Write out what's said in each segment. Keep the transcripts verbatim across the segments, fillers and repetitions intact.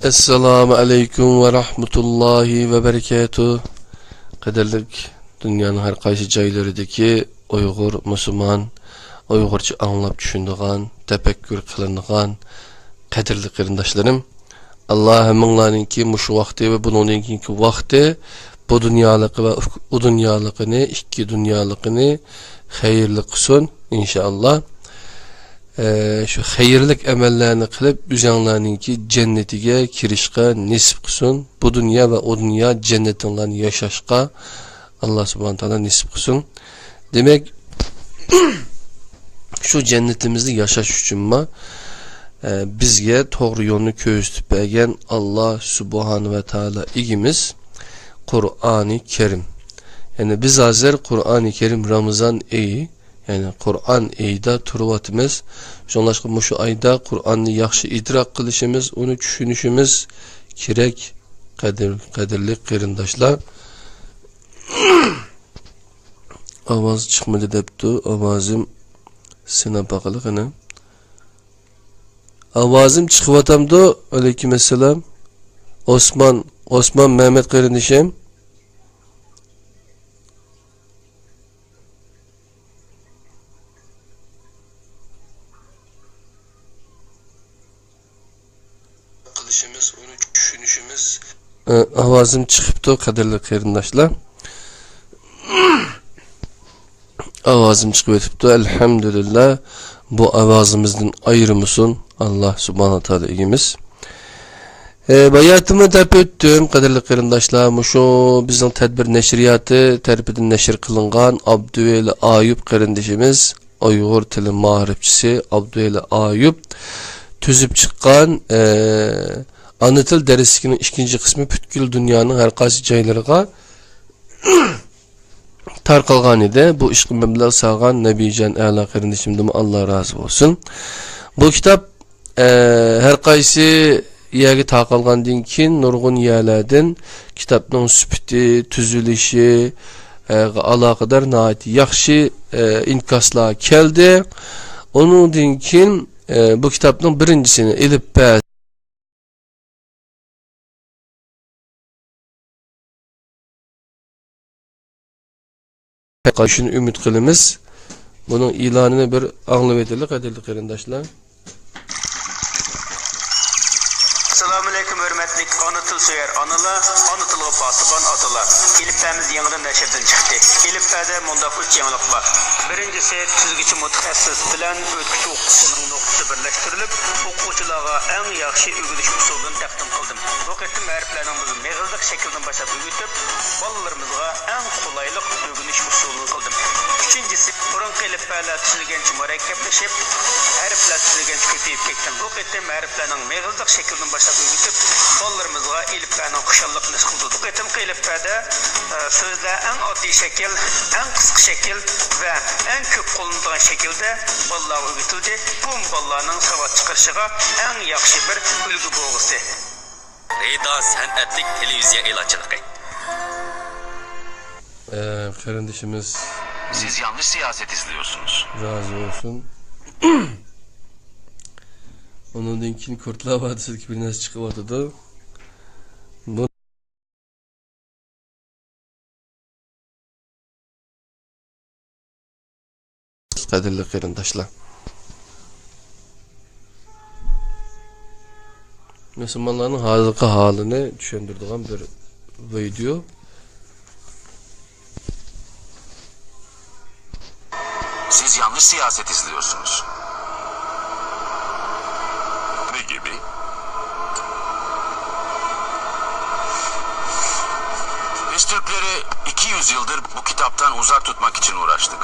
ئەسسالامۇ ئەلەيكۇم ۋە رەھمەتۇللاھى ۋە بەرىكاتۇھ. قەدىرلىك دۇنيانىڭ ھەر قايسى جايلىرىدىكى ئۇيغۇر مۇسۇلمان، ئۇيغۇرچە ئاڭلاپ چۈشىنىدىغان، تەپەككۇر قىلىدىغان قەدىرلىك قېرىنداشلىرىم، ئاللا ھەممىڭلارنىڭكى مۇشۇ ۋاقتى ۋە بۇنىڭدىن كېيىنكى ۋاقتى بۇ دۇنيالىقى ۋە ئۇ دۇنيالىقىنى، ئىككى دۇنيالىقىنى خەيرلىك قىلسۇن، ئىنشائاللا. ئە، شۇ خەيرلىك ئەمەللەرنى قىلىپ، ئۆزەڭلارنىڭكى جەننىتىگە كىرىشقا نېسىپ قىلسۇن. بۇ دۇنيا ۋە ئۇ دۇنيا جەننىتىڭلارنى ياشاشقا ئاللا سۇبھانە تائالا نېسىپ قىلسۇن. دېمەك، شۇ جەننىتىمىزدە ياشاش ئۈچۈنمۇ، ئە، بىزگە توغرا يولنى كۆرسىتىپ بەرگەن ئاللا سۇبھانە ۋە تائالا ئىگىمىز قۇرئانى كەرىم. يەنى بىز ھازىر قۇرئانى كەرىم رامىزان ئېيى، يەنى قۇرئان ئېيىدا تۇرۇۋاتىمىز. شۇڭلاشقا مۇشۇ ئايدا قۇرئاننى ياخشى ئىدراك قىلىشىمىز، ئۇنى چۈشىنىشىمىز كېرەك، قەدىر-، قەدىرلىك قېرىنداشلار. ئاۋاز چىقمىدى دەپتۇ، ئاۋازىم سىناپ باقىلى قېنى. ئاۋازىم چىقىۋاتامدۇ؟ ئەلەيكۇم ئەسسالام. ئوسمان، ئوسمان مەمەت قېرىندىشىم. قىلىشىمىز، ئۇنى چۈشىنىشىمىز. ئە، ئاۋازىم چىقىپتۇ، قەدىرلىك قېرىنداشلار. ئاۋازىم چىقىۋېتىپتۇ، ئەلھەمدۇلىللا. بۇ ئاۋازىمىزدىن ئايرىمىسۇن ئاللا سۇبھانە تائالا ئىگىمىز. ئە، باياتىمۇ دەپ ئۆتتۈم، قەدىرلىك قېرىنداشلار، مۇشۇ بىزنىڭ تەدبىر نەشرىياتى تەرىپىدىن نەشر قىلىنغان ئابدۇۋەلى ئايۇپ قېرىندىشىمىز، ئۇيغۇر تىلى مائارىپچىسى ئابدۇۋەلى ئايۇپ تۈزۈپ چىققان، ئە، ئانا تىل دەرسلىكىنىڭ ئىككىنچى قىسمى پۈتكۈل دۇنيانىڭ ھەر قايسى جايلىرىغا تارقالغان ئىدى. بۇ ئىشقا مەبلەغ سالغان نەبىجان ئەلا قېرىندىشىمدىنمۇ ئاللا رازى بولسۇن. بۇ كىتاب، ئە، ھەر قايسى يەرگە تارقالغاندىن كېيىن نۇرغۇن يەرلەردىن كىتابنىڭ سۈپىتى، تۈزۈلۈشى، ئە، ئالاقىدار ناھايىتى ياخشى، ئە، ئىنكاسلار كەلدى. ئۇنىڭدىن كېيىن، ئە، بۇ كىتابنىڭ بىرىنچىسىنى ئېلىپ بەر قىلىشىنى ئۈمىد قىلىمىز. بۇنىڭ ئېلانىنى بىر ئاڭلىۋېتەيلى، قەدىرلىك قېرىنداشلار. ئەسسالامۇئەلەيكۇم، ھۆرمەتلىك ئانا تىل سۆيەر ئانىلار، ئانا تىلغا پاسىبان ئاتىلار. ئېلىپبەمىز يېڭىدىن نەشردىن چىقتى. ئېلىپبەدە مۇنداق ئۈچ يېڭىلىق بار. بىرىنچىسى، تۈزگۈچى مۇتەخەسسىس بىلەن ئۆتكۈچى ئوقۇتقۇچىنىڭ نۇقتىسى بىرلەشتۈرۈلۈپ، ئوقۇغۇچىلارغا ئەڭ ياخشى ئۆگىنىش ئۇسۇلىنى تەقدىم قىلدىم. بۇ قېتىم ھەرپلەرنىڭ مېغىزلىق شەكلىدىن باشلاپ ئۆگىتىپ، بالىلىرىمىزغا ئەڭ قولايلىق ئۆگىنىش ئۇسۇلىنى قىلدىم. ئۈچىنچىسى، بۇرۇنقى ئېلىپبەلەر تۈزۈلگەنچە مۇرەككەپلىشىپ، ھەرپلەر تۈزۈلگەنچە كۆپىيىپ كەتكەن. بۇ قېتىم ھەرپلەرنىڭ مېغىزلىق شەكلىدىن باشلاپ ئۆگىتىپ، بالىلىرىمىزغا ئېلىپبەنىڭ خۇشاللىقىنى ھېس قىلدۇردۇق. بۇ قېتىمقى ئېلىپبەدە، ئە، سۆزلەر ئەڭ ئاددىي شەكىل، ئەڭ قىسقا شەكىل ۋە ئەڭ كۆپ قوللىنىدىغان شەكىلدە بالىلارغا ئۆگىتىلدى. بۇمۇ بالىلارنىڭ ساۋات چىقىرىشىغا ئەڭ ياخشى بىر ئۈلگە بولغۇسى. رىدا سەنئەتلىك تېلېۋىزىيە ئېلانچىلىقى. ئە، قېرىندىشىمىز، سىز يانلىش سىياسەت ئىزدىيورسىڭىز. رازى بولسۇن. ئۇنىڭدىن كېيىن كۇردلار ۋادىسىدىكى بىر نەرسە چىقىۋاتىدۇ. بۇ قەدىرلىك قېرىنداشلار، مۇسۇلمانلارنىڭ ھازىرقى ھالىنى چۈشەندۈرىدىغان بىر ۋىدېئو. Siz yanlış siyaset izliyorsunuz. Ne gibi? Biz Türkleri iki yüz yıldır bu kitaptan uzak tutmak için uğraştık.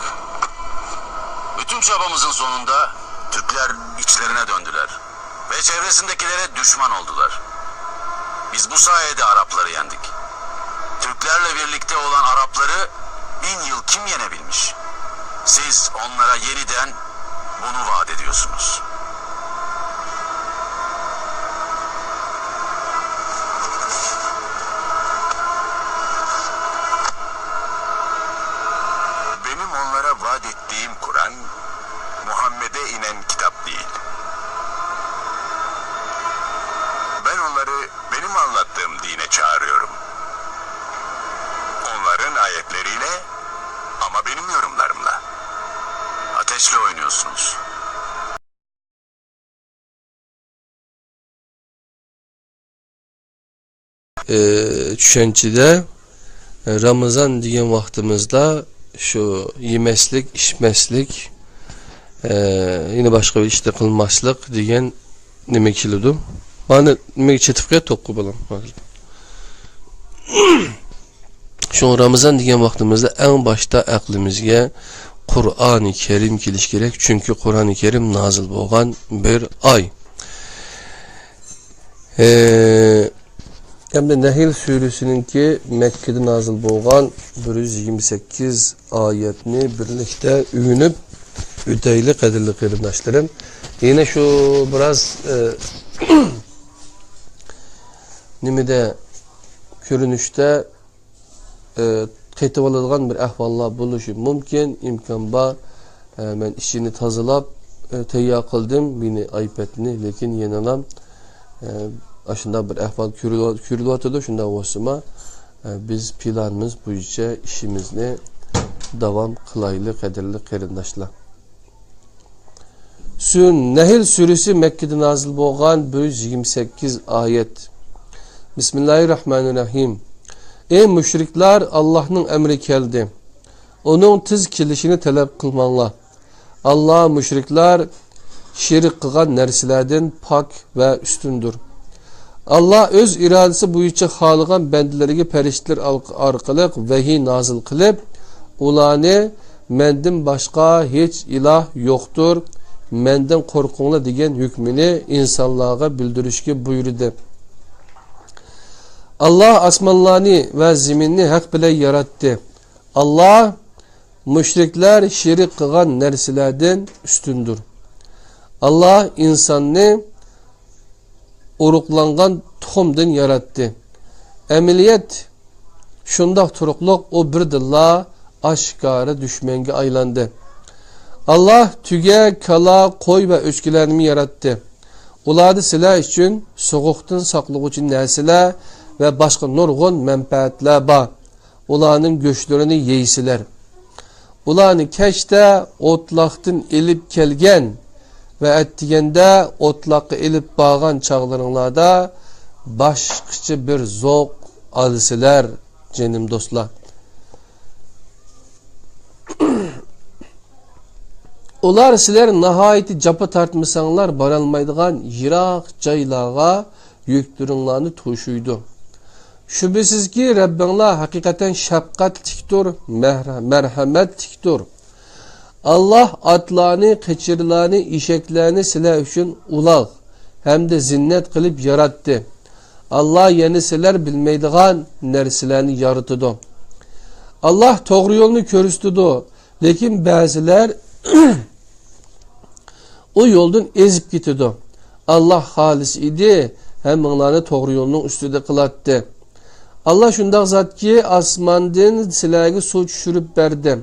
Bütün çabamızın sonunda Türkler içlerine döndüler ve çevresindekilere düşman oldular. Biz bu sayede Arapları yendik. Türklerle birlikte olan Arapları bin yıl kim yenebilmiş? Siz onlara yeniden bunu vaat ediyorsunuz. Benim onlara vaat ettiğim Kur'an, Muhammed'e inen kitap değil. Ben onları Anlattığım dine çağırıyorum. Onların ayetleriyle ama benim yorumlarımla. Ateşle oynuyorsunuz. ئى، چۈشەنچىدە، ئى، رامىزان دېگەن ۋاقتىمىزدا شۇ يېمەسلىك، ئىچمەسلىك، ئى، يەنە باشقا بىر ئىشنى قىلماسلىق دېگەن نېمە كېلىدۇ؟ مانا نېمىگە چېتىپ كەتتۇق، بالام. شۇڭا رامىزان دېگەن ۋاقتىمىزدا ئەڭ باشتا ئەقلىمىزگە قۇرئانى كەرىم كېلىشى كېرەك، چۈنكى قۇرئانى كەرىم نازىل بولغان بىر ئاي. ئى، ئەمدى نەھل سۈرىسىنىڭكى مەككىدە نازىل بولغان بىر يۈز يىگىرمە سەككىز ئايەتنى بىرلىكتە ئۆگىنىپ ئۆتەيلى، قەدىرلىك قېرىنداشلىرىم. يەنە شۇ بىراز، ئى، نېمىدە، كۆرۈنۈشتە، ئى، قېتىۋالىدىغان بىر ئەھۋاللار بولۇشى مۇمكىن، ئىمكان بار. ئى، مەن ئىچىنى تازىلاپ، ئى، تەييار قىلدىم مېنى ئايپەدنى، لېكىن يەنىلا، ئى، ئاشۇنداق بىر ئەھۋال كۆرۈلۈۋ-، كۆرۈلۈۋاتىدۇ. شۇنداق بولسىمۇ، ئى، بىز پىلانىمىز بويىچە ئىشىمىزنى داۋام قىلايلى، قەدىرلىك قېرىنداشلار. سۈن، نەھل سۈرىسى مەككىدە نازىل بولغان، بىر يۈز يىگىرمە سەككىز ئايەت. بىسمىللاھىررەھمانىررەھىم. ئەي مۇشرىكلار، ئاللاھنىڭ ئەمرى كەلدى. ئۇنىڭ تېز كېلىشىنى تەلەپ قىلماڭلار. ئاللا مۇشرىكلار شېرىك قىلغان نەرسىلەردىن پاك ۋە ئۈستۈندۇر. ئاللا ئۆز ئىرادىسى بويىچە خالىغان بەندىلىرىگە پەرىشتىلەر ئارق-، ئارقىلىق ۋەھىي نازىل قىلىپ، ئۇلارنى «مەندىن باشقا ھېچ ئىلاھ يوقتۇر، مەندىن قورقۇڭلار» دېگەن ھۆكمىنى ئىنسانلارغا بىلدۈرۈشكە بۇيرۇدى. ئاللا ئاسمانلارنى ۋە زېمىننى ھەق بىلەن ياراتتى. ئاللا مۇشرىكلار شېرىك قىلغان نەرسىلەردىن ئۈستۈندۇر. ئاللا ئىنساننى ئۇرۇقلانغان تۇخۇمدىن ياراتتى. ئەمەلىيەت شۇنداق تۇرۇقلۇق، ئۇ بىردىنلا ئاشكارا دۈشمەنگە ئايلاندى. ئاللا تۆگە، كالا، قوي ۋە ئۆچكىلەرنىمۇ ياراتتى. ئۇلاردا سىلەر ئۈچۈن سوغۇقتىن ساقلىغۇچى نەرسىلەر ۋە باشقا نۇرغۇن مەنپەئەتلەر بار. ئۇلارنىڭ گۆشلىرىنى يەيسىلەر. ئۇلارنى كەچتە ئوتلاقتىن ئېلىپ كەلگەن ۋە ئەتىگەندە ئوتلاققا ئېلىپ بارغان چاغلىرىڭلاردا باشقىچە بىر زوق ئالىسىلەر، جېنىم دوستلار. ئۇلار سىلەر ناھايىتى جاپا تارتمىساڭلار بارالمايدىغان يىراق جايلارغا يۈكلىرىڭلارنى توشۇيدۇ. شۈبھىسىزكى، رەببىڭلار ھەقىقەتەن شەپقەتلىكتۇر، مەھرە-، مەرھەمەتلىكتۇر. ئاللا ئاتلارنى، قېچىرلارنى، ئېشەكلەرنى سىلەر ئۈچۈن ئۇلاغ ھەمدە زىننەت قىلىپ ياراتتى. ئاللا يەنە سىلەر بىلمەيدىغان نەرسىلەرنى يارىتىدۇ. ئاللا توغرا يولنى كۆرسىتىدۇ، لېكىن بەزىلەر ئۇ يولدىن ئېزىپ كېتىدۇ. ئاللا خالىس ئىدى، ھەممىڭلارنى توغرا يولنىڭ ئۈستىدە قىلاتتى. ئاللا شۇنداق زاتكى، ئاسماندىن سىلەرگە سۇ چۈشۈرۈپ بەردى.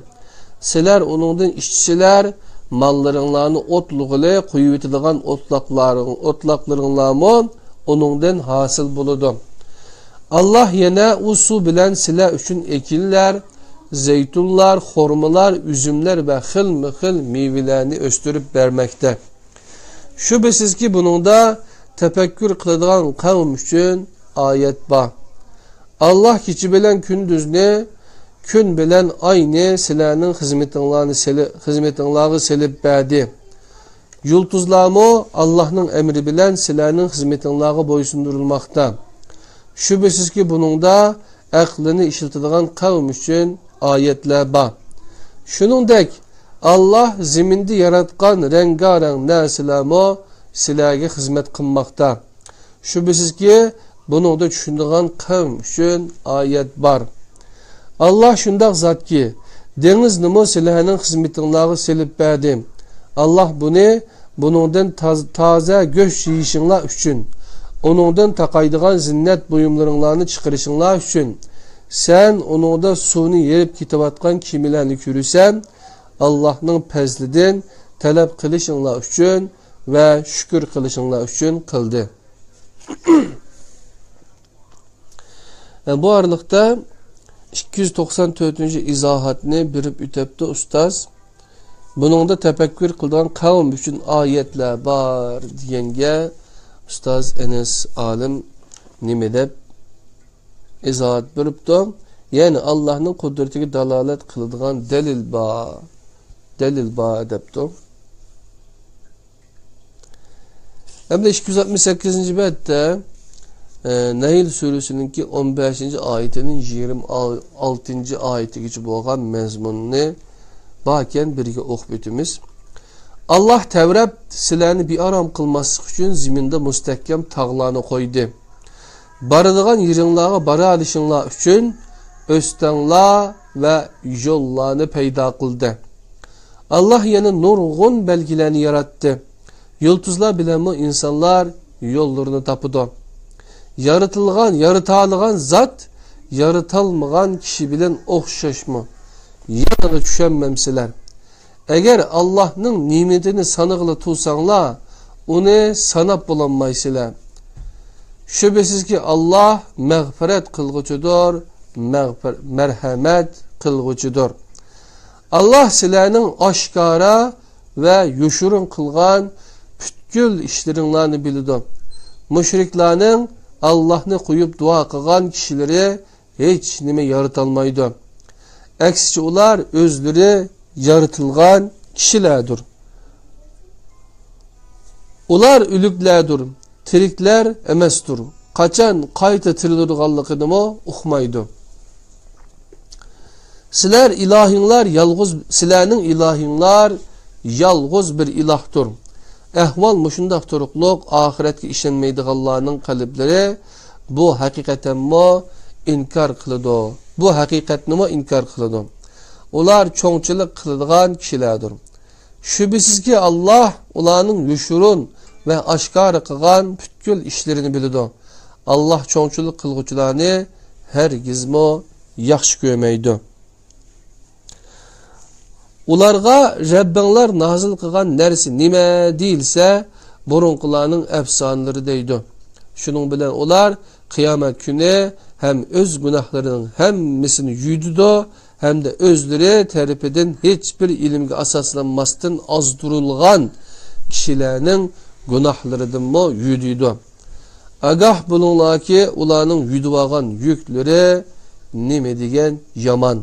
سىلەر ئۇنىڭدىن ئىچسىلەر، ماللىرىڭلارنى ئوتلىغىلى قويۇۋېتىدىغان ئوتلاقلار-، ئوتلاقلىرىڭلارمۇ ئۇنىڭدىن ھاسىل بولىدۇ. ئاللا يەنە ئۇ سۇ بىلەن سىلەر ئۈچۈن ئېكىنلەر، زەيتۇنلار، خورمىلار، ئۈزۈملەر ۋە خىلمۇ خىل مېۋىلەرنى ئۆستۈرۈپ بەرمەكتە. شۈبھىسىزكى، بۇنىڭدا تەپەككۇر قىلىدىغان قەۋم ئۈچۈن ئايەت بار. ئاللا كېچە بىلەن كۈندۈزنى، كۈن بىلەن ئاينى سىلەرنىڭ خىزمىتىڭلارنى سېلى-، خىزمىتىڭلارغا سېلىپ بەردى. يۇلتۇزلارمۇ ئاللانىڭ ئەمرى بىلەن سىلەرنىڭ خىزمىتىڭلارغا بويسۇندۇرۇلماقتا. شۈبھىسىزكى، بۇنىڭدا ئەقلىنى ئىشلىتىدىغان قەۋم ئۈچۈن ئايەتلەر بار. شۇنىڭدەك، ئاللا زېمىندا ياراتقان رەڭگارەڭ نەرسىلەرمۇ سىلەرگە خىزمەت قىلماقتا. شۈبھىسىزكى، بۇنىڭدا چۈشىنىدىغان قەۋم ئۈچۈن ئايەت بار. ئاللا شۇنداق زاتكى، دېڭىزنىمۇ سىلەرنىڭ خىزمىتىڭلارغا سېلىپ بەردى. ئاللا بۇنى بۇنىڭدىن تاز-، تازە گۆش يېيىشىڭلار ئۈچۈن، ئۇنىڭدىن تاقايدىغان زىننەت بۇيۇملىرىڭلارنى چىقىرىشىڭلار ئۈچۈن، سەن ئۇنىڭدا سۇنى يېرىپ كېتىۋاتقان كېمىلەرنى كۆرىسەن، ئاللانىڭ پەزلىدىن تەلەپ قىلىشىڭلار ئۈچۈن ۋە شۈكۈر قىلىشىڭلار ئۈچۈن قىلدى. بۇ ئارىلىقتا ئىككى يۈز توقسان تۆتىنچى ئىزاھاتنى بېرىپ ئۆتەپتۇ ئۇستاز. بۇنىڭدا تەپەككۇر قىلىدىغان قەۋم ئۈچۈن ئايەتلەر بار دېگەنگە ئۇستاز ئەنەس ئالىم نېمە دەپ ئىزاھات بېرىپتۇ؟ يەنى ئاللاھنىڭ قۇدرىتىگە دالالەت قىلىدىغان دەلىل بار، دەلىل بار دەپتۇ. ھەمدە ئىككى يۈز ئاتمىش سەككىزىنچى بەتتە، ئە، نەھل سۈرىسىنىڭكى ئون بەشىنچى ئايىتىنىڭ يىگىرمە ئالتىنچى ئايىتىگىچە بولغان مەزمۇننى باركەن بىرگە ئوقۇپ ئۆتىمىز. ئاللاھ تەۋرەپ، سىلەرنى بىئارام قىلماسلىق ئۈچۈن زېمىندا مۇستەھكەم تاغلارنى قويدى. بارىدىغان يېرىڭلارغا بارالىشىڭلار ئۈچۈن ئۆستەڭلار ۋە يوللارنى پەيدا قىلدى. ئاللاھ يەنە نۇرغۇن بەلگىلەرنى ياراتتى. يۇلتۇزلار بىلەنمۇ ئىنسانلار يوللىرىنى تاپىدۇ. يارىتىلغان، يارىتالىغان زات يارىتالمىغان كىشى بىلەن ئوخشاشمۇ؟ يەنىلا چۈشەنمەمسىلەر؟ ئەگەر ئاللاھنىڭ نېمىتىنى سانىغىلى تۇرساڭلار، ئۇنى ساناپ بولالمايسىلەر. شۈبھىسىزكى، ئاللاھ مەغپىرەت قىلغۇچىدۇر، مەغپىر-، مەرھەمەت قىلغۇچىدۇر. ئاللاھ سىلەرنىڭ ئاشكارا ۋە يوشۇرۇن قىلغان پۈتكۈل ئىشلىرىڭلارنى بىلىدۇ. مۇشرىكلارنىڭ ئاللاھنى قويۇپ دۇئا قىلغان كىشىلىرى ھېچ نېمە يارىتالمايدۇ. ئەكسىچە، ئۇلار ئۆزلىرى يارىتىلغان كىشىلەردۇر. ئۇلار ئۆلۈكلەردۇر، تىرىكلەر ئەمەستۇر. قاچان قايتا تىرىلىدىغانلىقىنىمۇ ئۇقمايدۇ. سىلەر ئىلاھىڭلار يالغۇز، سىلەرنىڭ ئىلاھىڭلار يالغۇز بىر ئىلاھتۇر. ئەھۋال مۇشۇنداق تۇرۇقلۇق، ئاخىرەتكە ئىشەنمەيدىغانلارنىڭ قەلبلىرى بۇ ھەقىقەتەنمۇ ئىنكار قىلىدۇ. بۇ ھەقىقەتنىمۇ ئىنكار قىلىدۇ. ئۇلار چوڭچىلىق قىلىدىغان كىشىلەردۇر. شۈبھىسىزكى، ئاللاھ ئۇلارنىڭ يوشۇرۇن ۋە ئاشكارا قىلغان پۈتكۈل ئىشلىرىنى بىلىدۇ. ئاللاھ چوڭچىلىق قىلغۇچىلارنى ھەرگىزمۇ ياخشى كۆرمەيدۇ. ئۇلارغا رەببىڭلار نازىل قىلغان نەرسە نېمە دېيىلسە، بۇرۇنقىلارنىڭ ئەپسانىلىرى دەيدۇ. شۇنىڭ بىلەن ئۇلار قىيامەت كۈنى ھەم ئۆز گۇناھلىرىنىڭ ھەممىسىنى يۇيىدۇ، ھەمدە ئۆزلىرى تەرىپىدىن ھېچبىر ئىلىمگە ئاساسلانماستىن ئازدۇرۇلغان كىشىلەرنىڭ گۇناھلىرىدىنمۇ يۇيىدۇ. ئاگاھ بولۇڭلاركى، ئۇلارنىڭ يۈدۈۋالغان يۈكلىرى نېمە دېگەن يامان.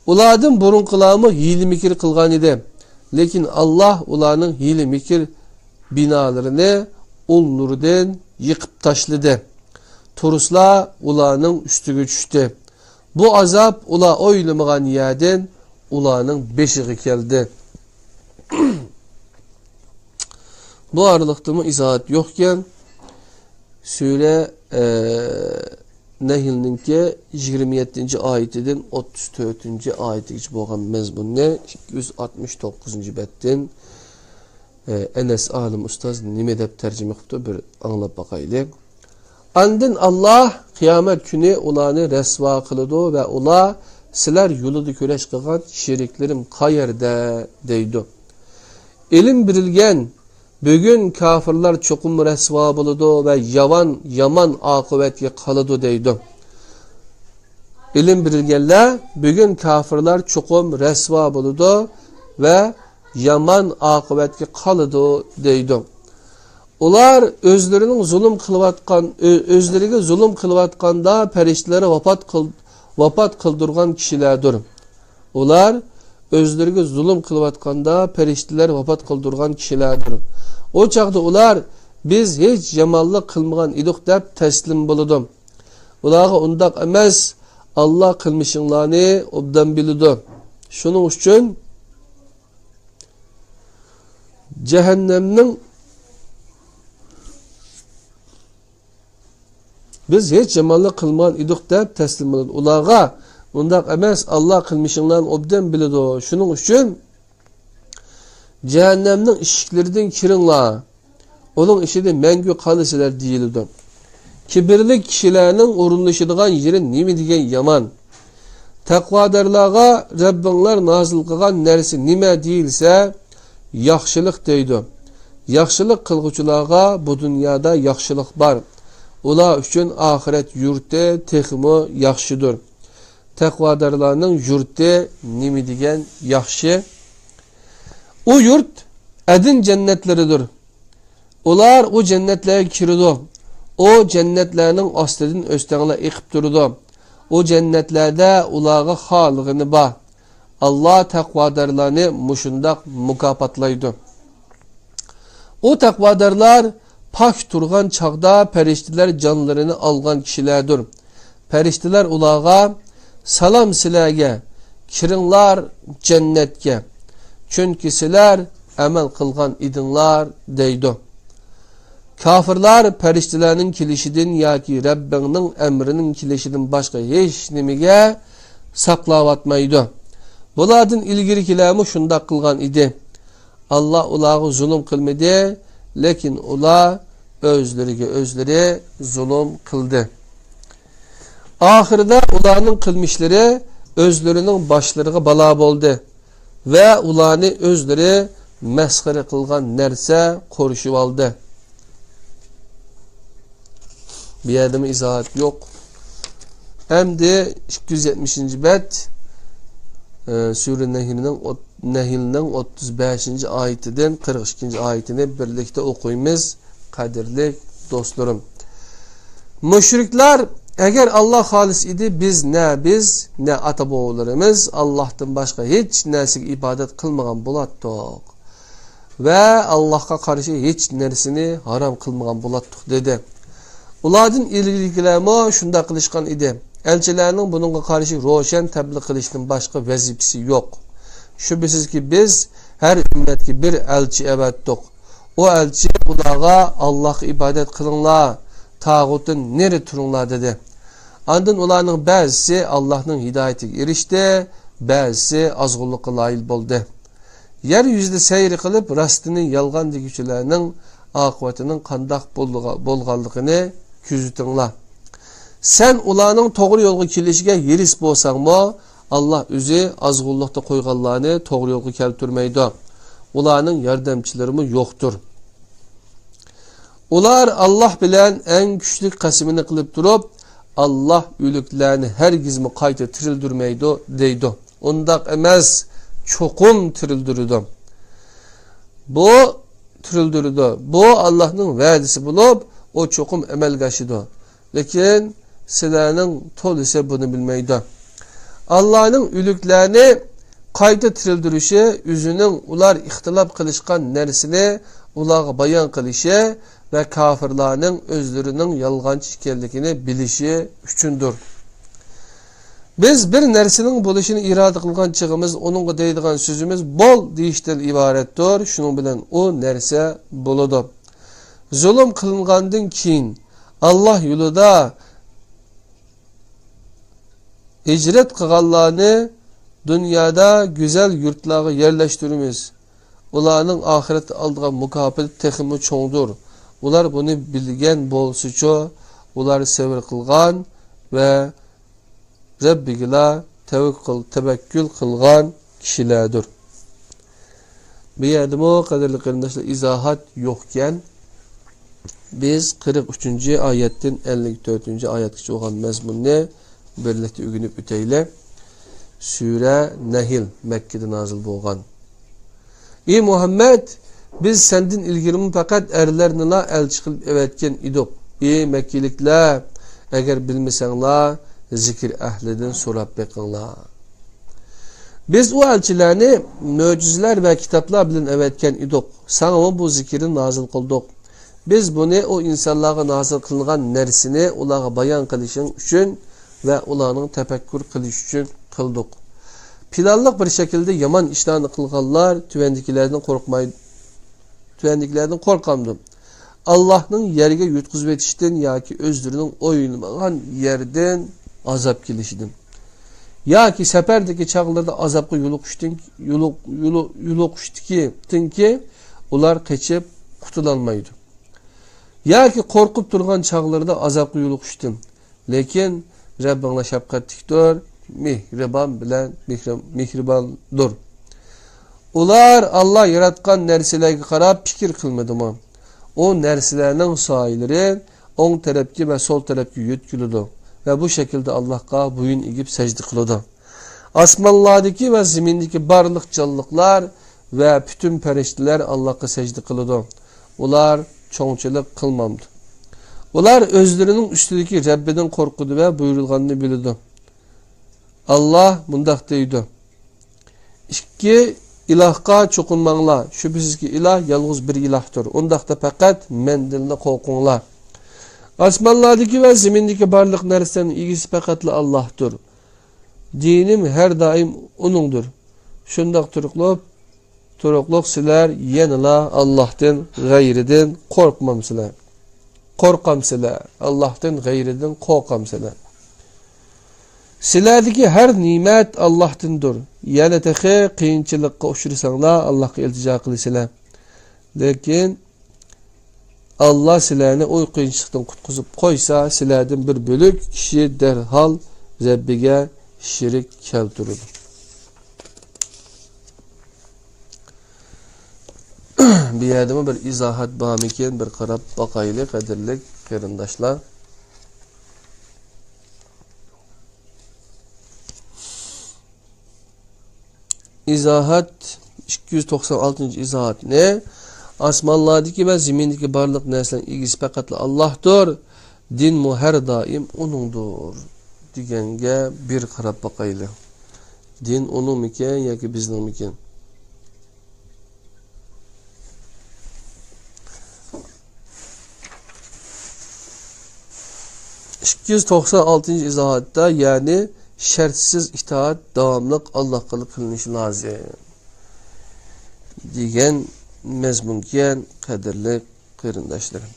ئۇلاردىن بۇرۇنقىلارمۇ ھىيلە-مىكىر قىلغان ئىدى. لېكىن ئاللاھ ئۇلارنىڭ ھىيلە-مىكىر بىنالىرىنى ئۇل نۇردىن يېقىپ تاشلىدى. تۇرسىلا ئۇلارنىڭ ئۈستىگە چۈشتى. بۇ ئازاب ئۇلار ئويلىمىغان يەردىن ئۇلارنىڭ بېشىغا كەلدى. بۇ ئارىلىقتىمۇ ئىزاھات يوقكەن. سۈرە، ئە، نەھلنىڭكى يىگىرمە يەتتىنچى ئايىتىدىن ئوتتۇز تۆتىنچى ئايىتىگىچە بولغان مەزمۇننى ئىككى يۈز ئاتمىش توققۇزىنچى بەتتىن، ئە، ئەنەس ئالىم ئۇستاز نېمە دەپ تەرجىمە قىپتۇ، بىر ئاڭلاپ باقايلى. ئاندىن ئاللاھ قىيامەت كۈنى ئۇلارنى رەسۋا قىلىدۇ ۋە ئۇلار، سىلەر يولىدا كۈرەش قىلغان شېرىكلىرىم قەيەردە؟ دەيدۇ. ئىلىم بېرىلگەن، بۈگۈن كاپىرلار چوقۇم رەسۋا بولىدۇ ۋە يامان، يامان ئاقىۋەتكە قالىدۇ دەيدۇ. ئىلىم بېرىلگەنلەر، بۈگۈن كاپىرلار چوقۇم رەسۋا بولىدۇ ۋە يامان ئاقىۋەتكە قالىدۇ دەيدۇ. ئۇلار ئۆزلىرىنىڭ زۇلۇم قىلىۋاتقان، ئۆ-، ئۆزلىرىگە زۇلۇم قىلىۋاتقاندا پەرىشتىلەر ۋاپات قىل-، ۋاپات قىلدۇرغان كىشىلەردۇر. ئۇلار ئۆزلىرىگە زۇلۇم قىلىۋاتقاندا پەرىشتىلەر ۋاپات قىلدۇرغان كىشىلەردۇر. ئۇ چاغدا ئۇلار، بىز ھېچ يامانلىق قىلمىغان ئىدۇق دەپ تەسلىم بولىدۇ. ئۇلارغا ئۇنداق ئەمەس، ئاللاھ قىلمىشىڭلارنى ئوبدان بىلىدۇ. شۇنىڭ ئۈچۈن جەھەننەمنىڭ، بىز ھېچ يامانلىق قىلمىغان ئىدۇق دەپ تەسلىم بولىدۇ. ئۇلارغا، ئۇنداق ئەمەس، ئاللاھ قىلمىشىڭلارنى ئوبدان بىلىدۇ. شۇنىڭ ئۈچۈن جەھەننەمنىڭ ئىشىكلىرىدىن كىرىڭلار. ئۇنىڭ ئىچىدە مەڭگۈ قالىسىلەر دېيىلىدۇ. كىبىرلىك كىشىلەرنىڭ ئورۇنلىشىدىغان يېرى نېمە دېگەن يامان! تەقۋادارلارغا رەببىڭلار نازىل قىلغان نەرسە نېمە دېيىلسە، ياخشىلىق دەيدۇ. ياخشىلىق قىلغۇچىلارغا بۇ دۇنيادا ياخشىلىق بار. ئۇلار ئۈچۈن ئاخىرەت يۇرتى تېخىمۇ ياخشىدۇر. تەقۋادارلارنىڭ يۇرتى نېمە دېگەن ياخشى! ئۇ يۇرت ئەدىن جەننەتلىرىدۇر. ئۇلار ئۇ جەننەتلەرگە كىرىدۇ. ئۇ جەننەتلەرنىڭ ئاستىدىن ئۆستەڭلەر ئېقىپ تۇرىدۇ. ئۇ جەننەتلەردە ئۇلارغا خالىغىنى بار. ئاللا تەقۋادارلارنى مۇشۇنداق مۇكاپاتلايدۇ. ئۇ تەقۋادارلار پاك تۇرغان چاغدا پەرىشتىلەر جانلىرىنى ئالغان كىشىلەردۇر. پەرىشتىلەر ئۇلارغا، «سالام سىلەرگە، كىرىڭلار جەننەتكە، چۈنكى سىلەر ئەمەل قىلغان ئىدىڭلار» دەيدۇ. كاپىرلار پەرىشتىلەرنىڭ كېلىشىدىن ياكى رەببىڭنىڭ ئەمرىنىڭ كېلىشىدىن باشقا ھېچ نېمىگە ساقلاۋاتمايدۇ. بۇلاردىن ئىلگىرىكىلەرمۇ شۇنداق قىلغان ئىدى. ئاللا ئۇلارغا زۇلۇم قىلمىدى، لېكىن ئۇلار ئۆزلىرىگە ئۆزلىرى زۇلۇم قىلدى. ئاخىرىدا ئۇلارنىڭ قىلمىشلىرى ئۆزلىرىنىڭ باشلىرىغا بالا بولدى ۋە ئۇلارنى ئۆزلىرى مەسخىرە قىلغان نەرسە قورشىۋالدى. بۇ يەردىمۇ ئىزاھات يوق. ئەمدى ئىككى يۈز يەتمىشىنچى بەت، ئە، سۈرە نەھلنىڭ ئوت-، نەھلنىڭ ئوتتۇز بەشىنچى ئايىتىدىن قىرىق ئىككىنچى ئايىتىنى بىرلىكتە ئوقۇيمىز، قەدىرلىك دوستلىرىم. مۇشرىكلار، «ئەگەر ئاللا خالىس ئىدى، بىز نە بىز، نە ئاتا-بوۋىلىرىمىز ئاللاھتىن باشقا ھېچ نەرسىگە ئىبادەت قىلمىغان بولاتتۇق ۋە ئاللاھقا قارشى ھېچ نەرسىنى ھارام قىلمىغان بولاتتۇق» دېدى. ئۇلاردىن ئىلگىرىكىلەرمۇ شۇنداق قىلىشقان ئىدى. ئەلچىلەرنىڭ بۇنىڭغا قارشى روشەن تەبلىغ قىلىشتىن باشقا ۋەزىپىسى يوق. شۈبھىسىزكى، بىز ھەر ئۈممەتكە بىر ئەلچى ئەۋەتتۇق. ئۇ ئەلچى ئۇلارغا، «ئاللاھقا ئىبادەت قىلىڭلار، تاغۇتتىن نېرى تۇرۇڭلار» دېدى. ئاندىن ئۇلارنىڭ بەزىسى ئاللاھنىڭ ھىدايىتىگە ئېرىشتى، بەزىسى ئازغۇنلۇققا نائىل بولدى. يەر يۈزىدە سەير قىلىپ، راستىنى يالغان دېگۈچىلەرنىڭ ئاقىۋىتىنىڭ قانداق بولغا-، بولغانلىقىنى كۆزىتىڭلار. سەن ئۇلارنىڭ توغرا يولغا كېلىشىگە ھېرىس بولساڭمۇ، ئاللا ئۆزى ئازغۇنلۇقتا قويغانلارنى توغرا يولغا كەلتۈرمەيدۇ. ئۇلارنىڭ ياردەمچىلىرىمۇ يوقتۇر. ئۇلار ئاللا بىلەن ئەڭ كۈچلۈك قەسىمىنى قىلىپ تۇرۇپ، «ئاللا ئۆلۈكلەرنى ھەرگىزمۇ قايتا تىرىلدۈرمەيدۇ» دەيدۇ. ئۇنداق ئەمەس، چوقۇم تىرىلدۈرىدۇ. بۇ تىرىلدۈرىدۇ. بۇ ئاللانىڭ ۋەدىسى بولۇپ، ئۇ چوقۇم ئەمەلگە ئاشىدۇ. لېكىن سىلەرنىڭ تولىسى بۇنى بىلمەيدۇ. ئاللانىڭ ئۆلۈكلەرنى قايتا تىرىلدۈرۈشى، ئۆزىنىڭ ئۇلار ئىختىلاپ قىلىشقان نەرسىنى ئۇلارغا بايان قىلىشى ۋە كاپىرلارنىڭ ئۆزلىرىنىڭ يالغانچى ئىكەنلىكىنى بىلىشى ئۈچۈندۇر. بىز بىر نەرسىنىڭ بولۇشىنى ئىرادە قىلغان چېغىمىز، ئۇنىڭغا دەيدىغان سۆزىمىز «بول» دېيىشتىن ئىبارەتتۇر. شۇنىڭ بىلەن ئۇ نەرسە بولىدۇ. زۇلۇم قىلىنغاندىن كېيىن، ئاللا يولىدا ھىجرەت قىلغانلارنى دۇنيادا گۈزەل يۇرتلارغا يەرلەشتۈرىمىز. ئۇلارنىڭ ئاخىرەتتە ئالىدىغان مۇكاپاتى تېخىمۇ چوڭدۇر. ئۇلار بۇنى بىلگەن بولسىچۇ، ئۇلار سەۋر قىلغان ۋە رەببىگىلا تەۋەككۈل، تەۋەككۈل قىلغان كىشىلەردۇر. بۇ يەردىمۇ، قەدىرلىك قېرىنداشلار، ئىزاھات يوقكەن، بىز قىرىق ئۈچىنچى ئايەتتىن ئەللىك تۆتىنچى ئايەتكىچە بولغان مەزمۇننى بىرلىكتە ئۆگىنىپ ئۆتەيلى. سۈرە نەھل، مەككىدە نازىل بولغان. ئى مۇھەممەد، بىز سەندىن ئىلگىرىمۇ پەقەت ئەرلەرنىلا ئەلچى قىلىپ ئەۋەتكەن ئىدۇق. ئى مەككىلىكلەر، ئەگەر بىلمىسەڭلار، زىكىر ئەھلىدىن سوراپ بېقىڭلار. بىز ئۇ ئەلچىلەرنى مۆجىزىلەر ۋە كىتابلار بىلەن ئەۋەتكەن ئىدۇق. ساڭىمۇ بۇ زىكىرنى نازىل قىلدۇق. بىز بۇنى ئۇ ئىنسانلارغا نازىل قىلىنغان نەرسىنى ئۇلارغا بايان قىلىشىڭ ئۈچۈن ۋە ئۇلارنىڭ تەپەككۇر قىلىشى ئۈچۈن قىلدۇق. پىلانلىق بىر شەكىلدە يامان ئىشلارنى قىلغانلار تۆۋەندىكىلەردىن قورقماي-، تۆۋەندىكىلەردىن قورقامدۇ؟ ئاللاھنىڭ يەرگە يۇتقۇزۇۋېتىشتىن ياكى ئۆزلىرىنىڭ ئويلىمىغان يەردىن ئازاب كېلىشىدىن ياكى سەپەردىكى چاغلىرىدا ئازابقا يولۇقۇشتىن، يولۇق-، يولۇ-، يولۇقۇشتىكى، تىنكى ئۇلار قېچىپ قۇتۇلالمايدۇ. ياكى قورقۇپ تۇرغان چاغلىرىدا ئازابقا يولۇقۇشتىن. لېكىن رەببىڭلار شەپقەتلىكتۇر، مېھرىبان بىلەن مېھرى-، مېھرىباندۇر. ئۇلار ئاللا ياراتقان نەرسىلەرگە قاراپ پىكىر قىلمىدىمۇ؟ ئۇ نەرسىلەرنىڭ سايىلىرى ئوڭ تەرەپكە ۋە سول تەرەپكە يۆتكىلىدۇ ۋە بۇ شەكىلدە ئاللاھقا بويۇن ئېگىپ سەجدە قىلىدۇ. ئاسمانلاردىكى ۋە زېمىندىكى بارلىق جانلىقلار ۋە پۈتۈن پەرىشتىلەر ئاللاھقا سەجدە قىلىدۇ. ئۇلار چوڭچىلىق قىلمامدۇ. ئۇلار ئۆزلىرىنىڭ ئۈستىدىكى رەببىدىن قورقىدۇ ۋە بۇيرۇلغاننى بىلىدۇ. ئاللاھ مۇنداق دەيدۇ: ئىككى ئىلاھقا چوقۇنماڭلار، شۈبھىسىزكى، ئىلاھ يالغۇز بىر ئىلاھتۇر. ئۇنداقتا پەقەت مەندىنلا قورقۇڭلار. ئاسمانلاردىكى ۋە زېمىندىكى بارلىق نەرسىلەرنىڭ ئىگىسى پەقەتلا ئاللاھتۇر. دىنىم ھەر دائىم ئۇنىڭدۇر. شۇنداق تۇرۇقلۇق، تۇرۇقلۇق سىلەر يەنىلا ئاللاھتىن غەيرىدىن قورقمامسىلەر؟ قورقامسىلەر؟ ئاللاھتىن غەيرىدىن قورقامسىلەر؟ سىلەردىكى ھەر نېمەت ئاللاھتىندۇر. يەنە تېخى قىيىنچىلىققا ئۇچرىساڭلار، ئاللاھقا ئىلتىجا قىلىسىلەر. لېكىن ئاللاھ سىلەرنى ئۇ قىيىنچىلىقتىن قۇتقۇزۇپ قويسا، سىلەردىن بىر بۆلەك كىشى دەرھال رەببىگە شېرىك كەلتۈرىدۇ. بۇ يەردىمۇ بىر ئىزاھات بارمىكىن؟ بىر قاراپ باقايلى، قەدىرلىك قېرىنداشلار. ئىزاھات، ئىككى يۈز توقسان ئالتىنچى ئىزاھاتنى، ئاسمانلاردىكى ۋە زېمىندىكى بارلىق نەرسىلەرنىڭ ئىگىسى پەقەتلا ئاللاھتۇر، دىنمۇ ھەر دائىم ئۇنىڭدۇر، دېگەنگە بىر قاراپ باقايلى. دىن ئۇنىڭمىكىن ياكى بىزنىڭمىكىن؟ ئىككى يۈز توقسان ئالتىنچى ئىزاھاتتا، يەنى شەرتسىز ئىتائەت داۋاملىق ئاللاھقىلا قىلىنىشى لازىم، دېگەن مەزمۇنكەن، قەدىرلىك قېرىنداشلىرىم.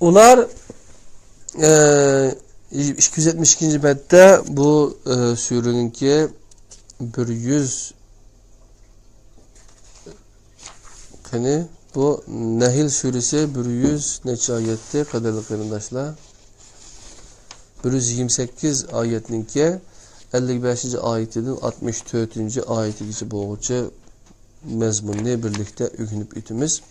ئۇلار، ئە، ئىككى يۈز يەتمىش ئىككىنچى بەتتە بۇ، ئە، سۈرىنىڭكى بىر يۈز، قېنى، بۇ نەھل سۈرىسى بىر يۈز نەچچە ئايەتتى، قەدىرلىك قېرىنداشلار؟ بىر يۈز يىگىرمە سەككىز ئايەتنىڭكى ئەللىك بەشىنچى ئايىتىدىن ئاتمىش تۆتىنچى ئايىتىگىچە بولغۇچە مەزمۇننى بىرلىكتە ئۆگىنىپ ئۆتىمىز.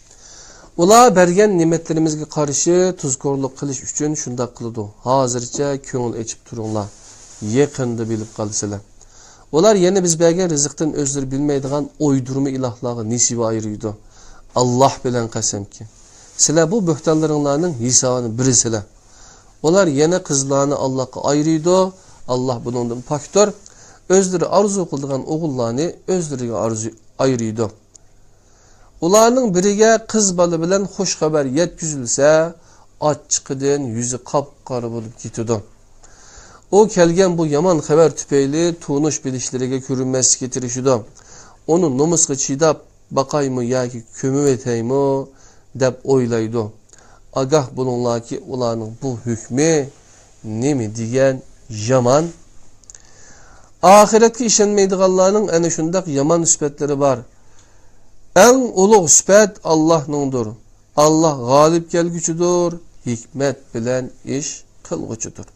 ئۇلار بەرگەن نېمەتلىرىمىزگە قارشى تۇزكورلۇق قىلىش ئۈچۈن شۇنداق قىلىدۇ. ھازىرچە كۆڭۈل ئېچىپ تۇرۇڭلار، يېقىندا بىلىپ قالىسىلەر. ئۇلار يەنە بىز بەرگەن رىزىقتىن ئۆزلىرى بىلمەيدىغان ئويدۇرما ئىلاھلارغا نېسىۋە ئايرىيدۇ. ئاللاھ بىلەن قەسەمكى، سىلەر بۇ بۆھتانلىرىڭلارنىڭ ھېسابىنى بېرىسىلەر. ئۇلار يەنە قىزلارنى ئاللاھقا ئايرىيدۇ، ئاللاھ بۇنىڭدىن پاكتۇر. ئۆزلىرى ئارزۇ قىلىدىغان ئوغۇللارنى ئۆزلىرىگە ئارزۇ، ئايرىيدۇ. ئۇلارنىڭ بىرىگە قىز بالا بىلەن خۇش خەۋەر يەتكۈزۈلسە، ئاچچىقىدىن يۈزى قاپقارا بولۇپ كېتىدۇ. ئۇ كەلگەن بۇ يامان خەۋەر تۈپەيلى تونۇش بىلىشلىرىگە كۆرۈنمەسلىككە تىرىشىدۇ. ئۇنى نومۇسقا چىداپ باقايمۇ ياكى كۆمۈۋېتەيمۇ دەپ ئويلايدۇ. ئاگاھ بولۇڭلاركى، ئۇلارنىڭ بۇ ھۆكمى نېمە دېگەن يامان! ئاخىرەتكە ئىشەنمەيدىغانلارنىڭ ئەنە شۇنداق يامان سۈپەتلىرى بار. ئەڭ ئۇلۇغ سۈپەت ئاللاھنىڭدۇر. ئاللاھ غالىب كەلگۈچىدۇر، ھېكمەت بىلەن ئىش قىلغۇچىدۇر.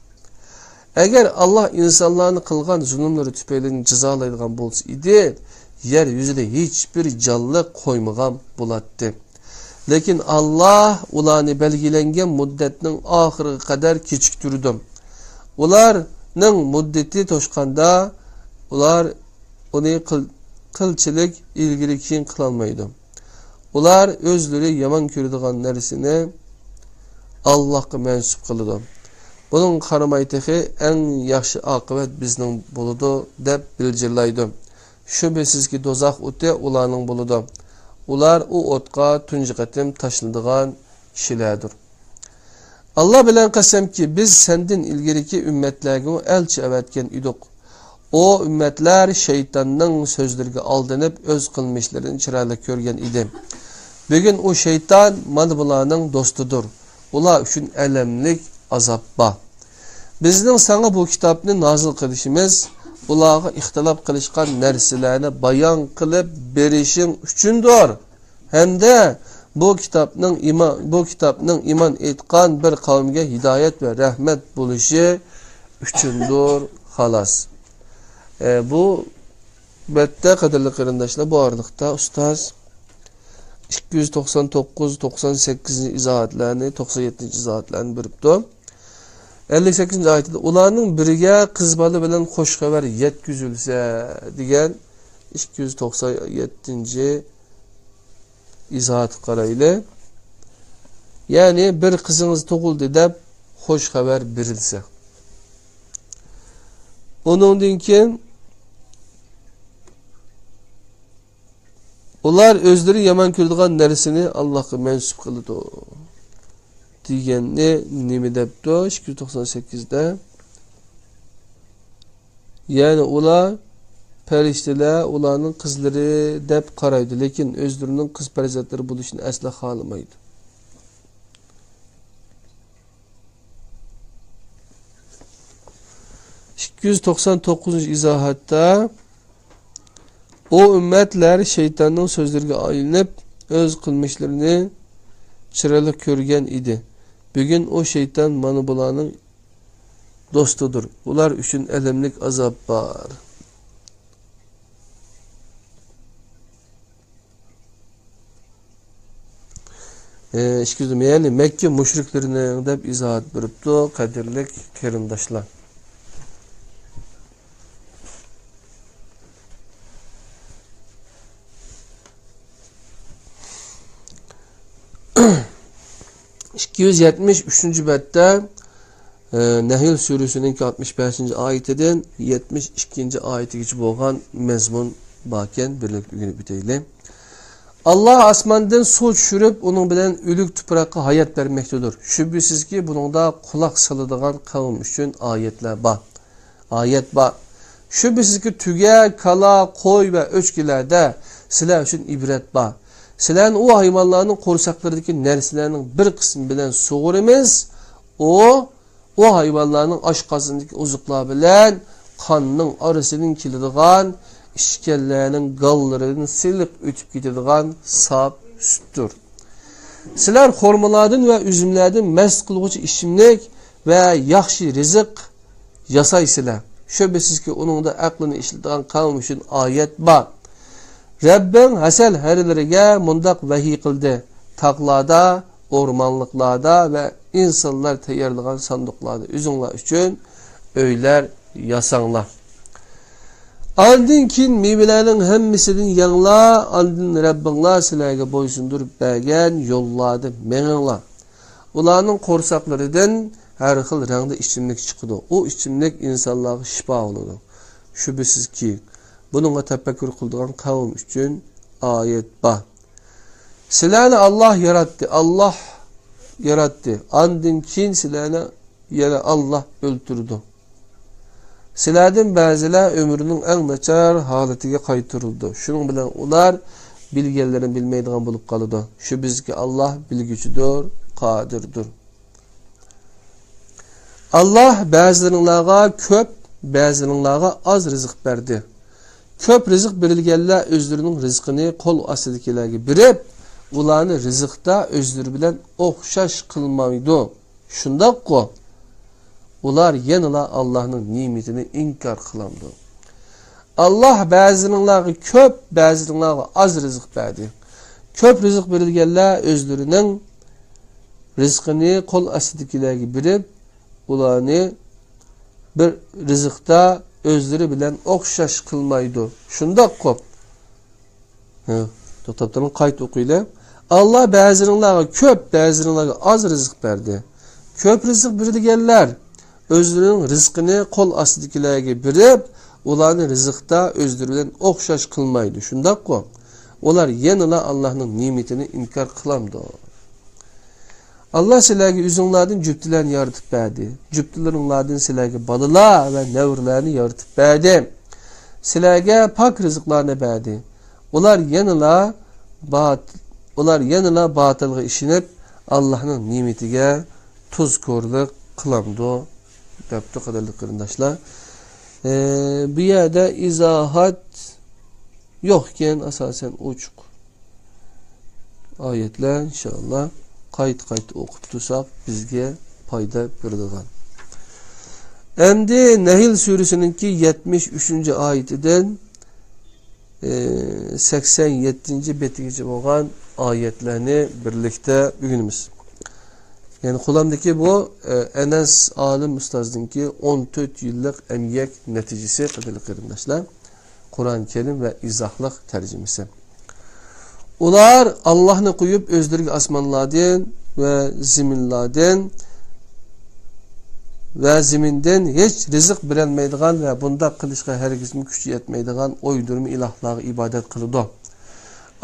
ئەگەر ئاللاھ ئىنسانلارنى قىلغان زۇلۇملىرى تۈپەيلىدىن جازالايدىغان بولسا ئىدى، يەر يۈزىدە ھېچبىر جانلىق قويمىغان بولاتتى. لېكىن ئاللاھ ئۇلارنى بەلگىلەنگەن مۇددەتنىڭ ئاخىرىغا قەدەر كېچىكتۈرىدۇ. ئۇلارنىڭ مۇددىتى توشقاندا، ئۇلار ئۇنى قىل-، قىلچىلىك ئىلگىرى-كېيىن قىلالمايدۇ. ئۇلار ئۆزلىرى يامان كۆرىدىغان نەرسىنى ئاللاھقا مەنسۇپ قىلىدۇ. بۇنىڭغا قارىماي تېخى ئەڭ ياخشى ئاقىۋەت بىزنىڭ بولىدۇ، دەپ بىلجىرلايدۇ. شۈبھىسىزكى، دوزاخ ئوتى ئۇلارنىڭ بولىدۇ. ئۇلار ئۇ ئوتقا تۇنجى قېتىم تاشلىنىدىغان كىشىلەردۇر. ئاللاھ بىلەن قەسەمكى، بىز سەندىن ئىلگىرىكى ئۈممەتلەرگىمۇ ئەلچى ئەۋەتكەن ئىدۇق. ئۇ ئۈممەتلەر شەيتاننىڭ سۆزلىرىگە ئالدىنىپ، ئۆز قىلمىشلىرىنى چىرايلىق كۆرگەن ئىدى. بۈگۈن ئۇ شەيتان مانا بۇلارنىڭ دوستىدۇر. ئۇلار ئۈچۈن ئەلەملىك ئازاب بار. بىزنىڭ ساڭا بۇ كىتابنى نازىل قىلىشىمىز ئۇلارغا ئىختىلاپ قىلىشقان نەرسىلەرنى بايان قىلىپ بېرىشىڭ ئۈچۈندۇر. ھەمدە بۇ كىتابنىڭ ئىمان، بۇ كىتابنىڭ ئىمان ئېيتقان بىر قەۋمگە ھىدايەت ۋە رەھمەت بولۇشى ئۈچۈندۇر، خالاس. ئە، بۇ بەتتە، قەدىرلىك قېرىنداشلار، بۇ ئارىلىقتا ئۇستاز ئىككى يۈز توقسان توققۇز، توقسان سەككىزىنچى ئىزاھاتلارنى، توقسان يەتتىنچى ئىزاھاتلارنى بېرىپتۇ. ئەللىك سەككىزىنچى ئايىتىدە، «ئۇلارنىڭ بىرىگە قىز بالا بىلەن خوش خەۋەر يەتكۈزۈلسە» دېگەن ئىككى يۈز توقسان يەتتىنچى ئىزاھاتقا قارايلى. يەنى، «بىر قىزىڭىز تۇغۇلدى» دەپ خوش خەۋەر بېرىلسە. ئۇنىڭدىن كېيىن، «ئۇلار ئۆزلىرى يامان كۆرىدىغان نەرسىنى ئاللاھقا مەنسۇپ قىلىدۇ» دېگەننى نېمە دەپتۇ؟ ئىككى يۈز توقسان سەككىزدە. يەنى ئۇلار، پەرىشتىلەر ئۇلارنىڭ قىزلىرى دەپ قارايدۇ، لېكىن ئۆزلىرىنىڭ قىز پەرزەنتلىرى بولۇشىنى ئەسلا خالىمايدۇ. ئىككى يۈز توقسان توققۇزىنچى ئىزاھاتتا، ئۇ ئۈممەتلەر شەيتاننىڭ سۆزلىرىگە ئايلىنىپ، ئۆز قىلمىشلىرىنى چىرايلىق كۆرگەن ئىدى. بۈگۈن ئۇ شەيتان مانا بۇلارنىڭ دوستىدۇر. ئۇلار ئۈچۈن ئەلەملىك ئازاب بار. ئىككى يۈز، يەنى مەككە مۇشرىكلىرىنىڭ دەپ ئىزاھات بېرىپتۇ، قەدىرلىك قېرىنداشلار. ئىككى يۈز يەتمىش ئۈچىنچى بەتتە، ئە، نەھل سۈرىسىنىڭكى ئاتمىش بەشىنچى ئايىتىدىن يەتمىش ئىككىنچى ئايىتىگىچە بولغان مەزمۇن باركەن، بىرلىكتە ئۆگىنىپ ئۆتەيلى. ئاللاھ ئاسماندىن سۇ چۈشۈرۈپ، ئۇنىڭ بىلەن ئۆلۈك تۇپراققا ھايات بەرمەكتىدۇر. شۈبھىسىزكى، بۇنىڭدا قۇلاق سالىدىغان قەۋم ئۈچۈن ئايەتلەر بار. ئايەت بار. شۈبھىسىزكى، تۆگە، كالا، قوي ۋە ئۆچكىلەردە سىلەر ئۈچۈن ئىبرەت بار. سىلەرنى ئۇ ھايۋانلارنىڭ قورساقلىرىدىكى نەرسىلەرنىڭ بىر قىسمى بىلەن سۇغۇرىمىز. ئۇ، ئۇ ھايۋانلارنىڭ ئاشقازىنىدىكى ئوزۇقلار بىلەن قاننىڭ ئارىسىدىن كېلىدىغان، ئىچكەنلەرنىڭ گاللىرىدىن سىلىق ئۆتۈپ كېتىدىغان ساپ سۈتتۇر. سىلەر خورمىلاردىن ۋە ئۈزۈملەردىن مەست قىلغۇچى ئىچىملىك ۋە ياخشى رىزىق ياسايسىلەر. شۈبھىسىزكى، ئۇنىڭدا ئەقلىنى ئىشلىتىدىغان قەۋم ئۈچۈن ئايەت بار. رەببىڭ ھەسەل ھەرىلىرىگە مۇنداق ۋەھىي قىلدى: تاغلاردا، ئورمانلىقلاردا ۋە ئىنسانلار تەييارلىغان ساندۇقلاردا ئۆزۈڭلار ئۈچۈن ئۆيلەر ياساڭلار. ئاندىن كېيىن مېۋىلەرنىڭ ھەممىسىدىن يەڭلار، ئاندىن رەببىڭلار سىلەرگە بويسۇندۇرۇپ بەرگەن يوللاردا مېڭىڭلار. ئۇلارنىڭ قورساقلىرىدىن ھەر خىل رەڭدە ئىچىملىك چىقىدۇ. ئۇ ئىچىملىك ئىنسانلارغا شىپا بولىدۇ. شۈبھىسىزكى، بۇنىڭغا تەپەككۇر قىلىدىغان قەۋم ئۈچۈن ئايەت بار. سىلەرنى ئاللاھ ياراتتى، ئاللاھ ياراتتى. ئاندىن كېيىن سىلەرنى يەنە ئاللاھ ئۆلتۈرىدۇ. سىلەردىن بەزىلەر ئۆمرىنىڭ ئەڭ ناچار ھالىتىگە قايتۇرۇلىدۇ. شۇنىڭ بىلەن ئۇلار بىلگەنلىرىنى بىلمەيدىغان بولۇپ قالىدۇ. شۈبھىسىزكى، ئاللاھ بىلگۈچىدۇر، قادىردۇر. ئاللاھ بەزىلىرىڭلارغا كۆپ، بەزىلىرىڭلارغا ئاز رىزىق بەردى. كۆپ رىزىق بېرىلگەنلەر ئۆزلىرىنىڭ رىزقىنى قول ئاستىدىكىلەرگە بېرىپ، ئۇلارنى رىزىقتا ئۆزلىرى بىلەن ئوخشاش قىلمايدۇ. شۇنداققۇ؟ ئۇلار يەنىلا ئاللاھنىڭ نېمىتىنى ئىنكار قىلامدۇ؟ ئاللاھ بەزىلىرىڭلارغا كۆپ، بەزىلىرىڭلارغا ئاز رىزىق بەردى. كۆپ رىزىق بېرىلگەنلەر ئۆزلىرىنىڭ رىزقىنى قول ئاستىدىكىلەرگە بېرىپ، ئۇلارنى بىر رىزىقتا ئۆزلىرى بىلەن ئوخشاش قىلمايدۇ. شۇنداققۇ؟ ھە، توختاپ تۇرۇڭ، قايتا ئوقۇيلى. ئاللاھ بەزىلىرىڭلارغا كۆپ، بەزىلىرىڭلارغا ئاز رىزىق بەردى. كۆپ رىزىق بېرىدىگەنلەر ئۆزلىرىنىڭ رىزقىنى قول ئاستىدىكىلەرگە بېرىپ، ئۇلارنى رىزىقتا ئۆزلىرى بىلەن ئوخشاش قىلمايدۇ. شۇنداققۇ؟ ئۇلار يەنىلا ئاللاھنىڭ نېمىتىنى ئىنكار قىلامدۇ؟ ئاللاھ سىلەرگە ئۆزۈڭلاردىن جۈپتىلەرنى يارىتىپ بەردى. جۈپتىلىرىڭلاردىن سىلەرگە بالىلار ۋە نەۋرىلەرنى يارىتىپ بەردى. سىلەرگە پاك رىزىقلارنى بەردى. ئۇلار يەنىلا بات-، ئۇلار يەنىلا باتىلغا ئىشىنىپ، ئاللاھنىڭ نېمىتىگە تۇزكورلۇق قىلامدۇ؟ دەپتۇ، قەدىرلىك قېرىنداشلار. ئە، بۇ يەردە ئىزاھات يوق ئىكەن، ئاساسەن ئوچۇق. ئايەتلەر، ئىنشائاللا، قايتا-قايتا ئوقۇپ تۇرساق، بىزگە پايدا بېرىدىغان. ئەمدى نەھل سۈرىسىنىڭكى يەتمىش ئۈچىنچى ئايىتىدىن، ئى، سەكسەن يەتتىنچى بېتىگىچە بولغان ئايەتلەرنى بىرلىكتە ئۆگىنىمىز. يەنى قولۇمدىكى بۇ، ئى، ئەنەس ئالىم ئۇستازنىڭكى ئون تۆت يىللىق ئەمگەك نەتىجىسى، قەدىرلىك قېرىنداشلار. قۇرئان كەرىم ۋە ئىزاھلىق تەرجىمىسى. ئۇلار ئاللاھنى قويۇپ، ئۆزلىرىگە ئاسمانلاردىن ۋە زېمىنلاردىن ۋە زېمىندىن ھېچ رىزىق بېرەلمەيدىغان ۋە بۇنداق قىلىشقا ھەرگىزمۇ كۈچى يەتمەيدىغان ئويدۇرما ئىلاھلارغا ئىبادەت قىلىدۇ.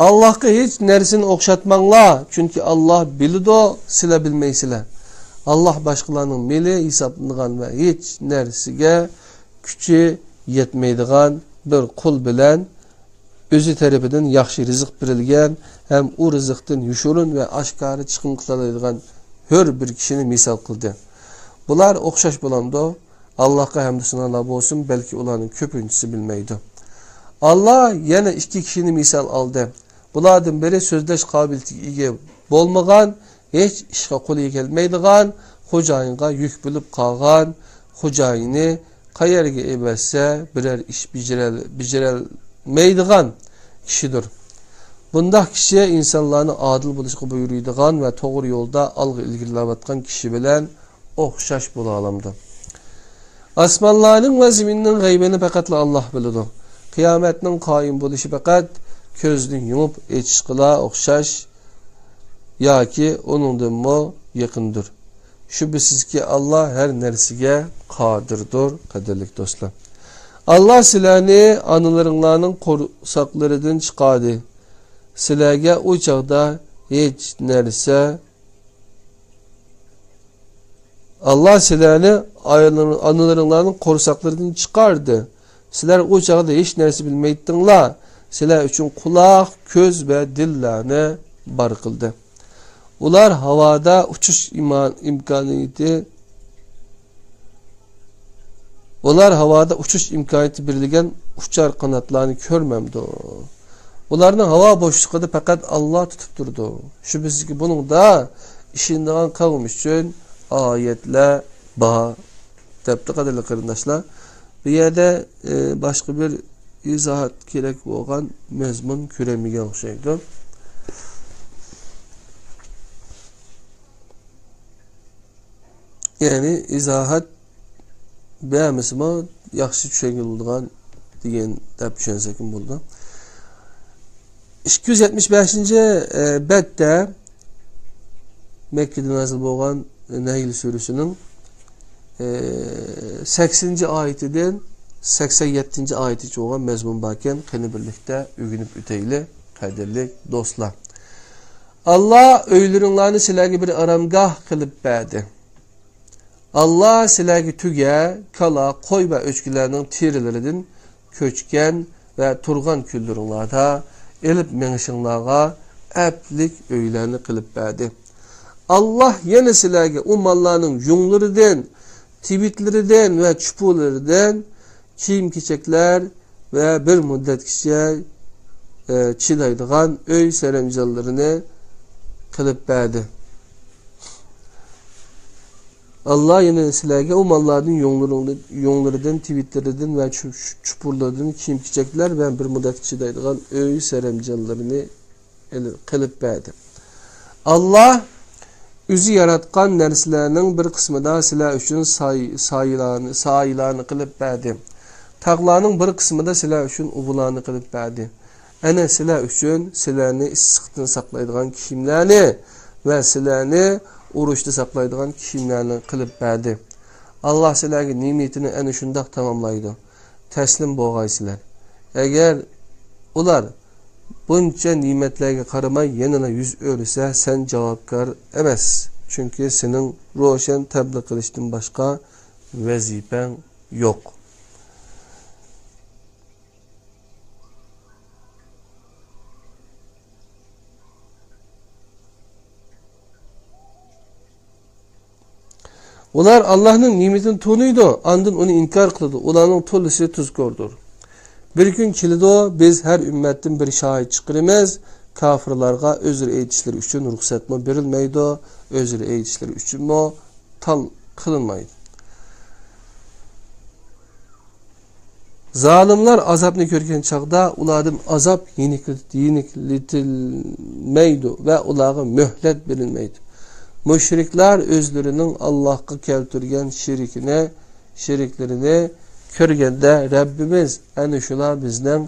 ئاللاھقا ھېچ نەرسىنى ئوخشاتماڭلار، چۈنكى ئاللاھ بىلىدۇ، سىلەر بىلمەيسىلەر. ئاللاھ باشقىلارنىڭ مېلى ھېسابلىنىدىغان ۋە ھېچ نەرسىگە كۈچى يەتمەيدىغان بىر قۇل بىلەن ئۆزى تەرىپىدىن ياخشى رىزىق بېرىلگەن ھەم ئۇ رىزىقتىن يوشۇرۇن ۋە ئاشكارا چىقىم قىلالايدىغان ھۆر بىر كىشىنى مىسال قىلدى. بۇلار ئوخشاش بولامدۇ؟ ئاللاھقا ھەمدۇ سانالار بولسۇن، بەلكى ئۇلارنىڭ كۆپىنچىسى بىلمەيدۇ. ئاللاھ يەنە ئىككى كىشىنى مىسال ئالدى. بۇلاردىن بىرى سۆزلەش قابىلىيىتىگە ئىگە بولمىغان، ھېچ ئىشقا قولى كەلمەيدىغان، خوجايىنغا يۈك بولۇپ قالغان، خوجايىنى قەيەرگە ئەۋەتسە، بىرەر ئىش بېجىرەل-، بېجىرەلمەيدىغان كىشىدۇر. بۇنداق كىشى ئىنسانلارنى ئادىل بولۇشقا بۇيرۇيدىغان ۋە توغرا يولدا ئالغا ئىلگىرىلەۋاتقان كىشى بىلەن ئوخشاش بولالامدۇ؟ ئاسمانلارنىڭ ۋە زېمىننىڭ غەيبىنى پەقەتلا ئاللاھ بىلىدۇ. قىيامەتنىڭ قايىم بولۇشى پەقەت كۆزنى يۇمۇپ ئېچىشقىلا ئوخشاش ياكى ئۇنىڭدىنمۇ يېقىندۇر. شۈبھىسىزكى، ئاللاھ ھەر نەرسىگە قادىردۇر، قەدىرلىك دوستلار. ئاللاھ سىلەرنى ئانىلىرىڭلارنىڭ قورساقلىرىدىن چىقاردى. سىلەرگە ئۇ چاغدا ھېچ نەرسە ئاللاھ سىلەرنى ئايالىرىڭ-، ئانىلىرىڭلارنىڭ قورساقلىرىدىن چىقاردى. سىلەر ئۇ چاغدا ھېچ نەرسە بىلمەيتتىڭلار. سىلەر ئۈچۈن قۇلاق، كۆز ۋە دىللارنى بار قىلدى. ئۇلار ھاۋادا ئۇچۇش ئىما-، ئىمكانىيىتى، ئۇلار ھاۋادا ئۇچۇش ئىمكانىيىتى بېرىلگەن ئۇچار قاناتلارنى كۆرمەمدۇ؟ ئۇلارنى ھاۋا بوشلۇقىدا پەقەت ئاللاھ تۇتۇپ تۇرىدۇ. شۈبھىسىزكى، بۇنىڭدا ئىشىنىدىغان قەۋم ئۈچۈن ئايەتلەر بار، دەپتۇ، قەدىرلىك قېرىنداشلار. بۇ يەردە، ئى، باشقا بىر ئىزاھات كېرەك بولغان مەزمۇن كۆرەلمىگەن ئوخشايدۇ. يەنى ئىزاھات بەرمىسىمۇ ياخشى چۈشەنگىلى بولىدىغان دېگەن دەپ چۈشەنسەكمۇ بولىدۇ. ئىككى يۈز يەتمىش بەشىنچى، ئە، بەتتە مەككىدە نازىل بولغان نەھل سۈرىسىنىڭ، ئە، سەكسىنىنچى ئايىتىدىن سەكسەن يەتتىنچى ئايىتىگىچە بولغان مەزمۇن باركەن، قېنى بىرلىكتە ئۆگىنىپ ئۆتەيلى، قەدىرلىك دوستلار. ئاللاھ ئۆيلىرىڭلارنى سىلەرگە بىر ئارامگاھ قىلىپ بەردى. ئاللاھ سىلەرگە تۆگە، كالا، قوي ۋە ئۆچكىلەرنىڭ تېرىلىرىدىن كۆچكەن ۋە تۇرغان كۈنلىرىڭلاردا ئېلىپ مېڭىشىڭلارغا ئەپلىك ئۆيلەرنى قىلىپ بەردى. ئاللاھ يەنە سىلەرگە ئۇ ماللارنىڭ يۇڭلىرىدىن، تىۋىتلىرىدىن ۋە چۇپۇرلىرىدىن كىيىم-كېچەكلەر ۋە بىر مۇددەتكىچە، ئە، چىدايدىغان ئۆي سەرەمجانلىرىنى قىلىپ بەردى. ئاللاھ يەنە سىلەرگە ئۇ ماللاردىن يۇڭلىرىڭ-، يۇڭلىرىدىن، تىۋىتلىرىدىن ۋە چۇ-، چۇپۇرلىرىدىن كىيىم-كېچەكلەر ۋە بىر مۇددەتكىچە چىدايدىغان ئۆي سەرەمجانلىرىنى قىلىپ بەردى. ئاللاھ ئۆزى ياراتقان نەرسىلەرنىڭ بىر قىسمىدا سىلەر ئۈچۈن ساي-، سايىلارنى، سايىلارنى قىلىپ بەردى. تاغلارنىڭ بىر قىسمىدا سىلەر ئۈچۈن ئۇۋىلارنى قىلىپ بەردى. ئەنە سىلەر ئۈچۈن سىلەرنى ئىسسىقتىن ساقلايدىغان كىيىملەرنى ۋە سىلەرنى ئۇرۇشتا ساقلايدىغان كىيىملەرنى قىلىپ بەردى. ئاللاھ سىلەرگە نېمىتىنى ئەنە شۇنداق تاماملايدۇ. تەسلىم بولغايسىلەر. ئەگەر ئۇلار بۇنچە نېمەتلەرگە قارىماي يەنىلا يۈز ئۆرۈسە، سەن جاۋابكار ئەمەس. چۈنكى سېنىڭ روشەن تەبلىغ قىلىشتىن باشقا ۋەزىپەڭ يوق. ئۇلار ئاللاھنىڭ نېمىتىنى تونۇيدۇ، ئاندىن ئۇنى ئىنكار قىلىدۇ. ئۇلارنىڭ تولىسى تۇزكوردۇر. بىر كۈن كېلىدۇ، بىز ھەر ئۈممەتتىن بىر شاھىت چىقىرىمىز. كاپىرلارغا ئۆزرە ئېيتىشلىرى ئۈچۈن رۇخسەتمۇ بېرىلمەيدۇ، ئۆزرە ئېيتىشلىرى ئۈچۈنمۇ تال قىلىنمايدۇ. زالىملار ئازابنى كۆرگەن چاغدا ئۇلاردىن ئازاب يېنىكلىت-، يېنىكلىتىلمەيدۇ ۋە ئۇلارغا مۆھلەت بېرىلمەيدۇ. مۇشرىكلار ئۆزلىرىنىڭ ئاللاھقا كەلتۈرگەن شېرىكىنى، شېرىكلىرىنى كۆرگەندە، رەببىمىز، ئەنە شۇلار بىزنىڭ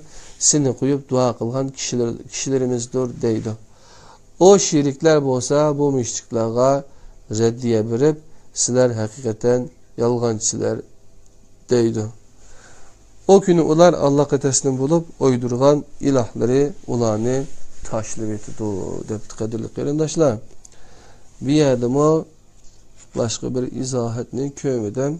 سېنى قويۇپ دۇئا قىلغان كىشىلەر، كىشىلىرىمىزدۇر، دەيدۇ. ئۇ شېرىكلەر بولسا بۇ مۇشرىكلارغا رەددىيە بېرىپ، سىلەر ھەقىقەتەن يالغانچىلار، دەيدۇ. ئۇ كۈنى ئۇلار ئاللاھقا تەسلىم بولۇپ، ئويدۇرغان ئىلاھلىرى ئۇلارنى تاشلىۋېتىدۇ، دەپتۇ. قەدىرلىك قېرىنداشلار، بۇ يەردىمۇ باشقا بىر ئىزاھاتنى كۆرمىدىم.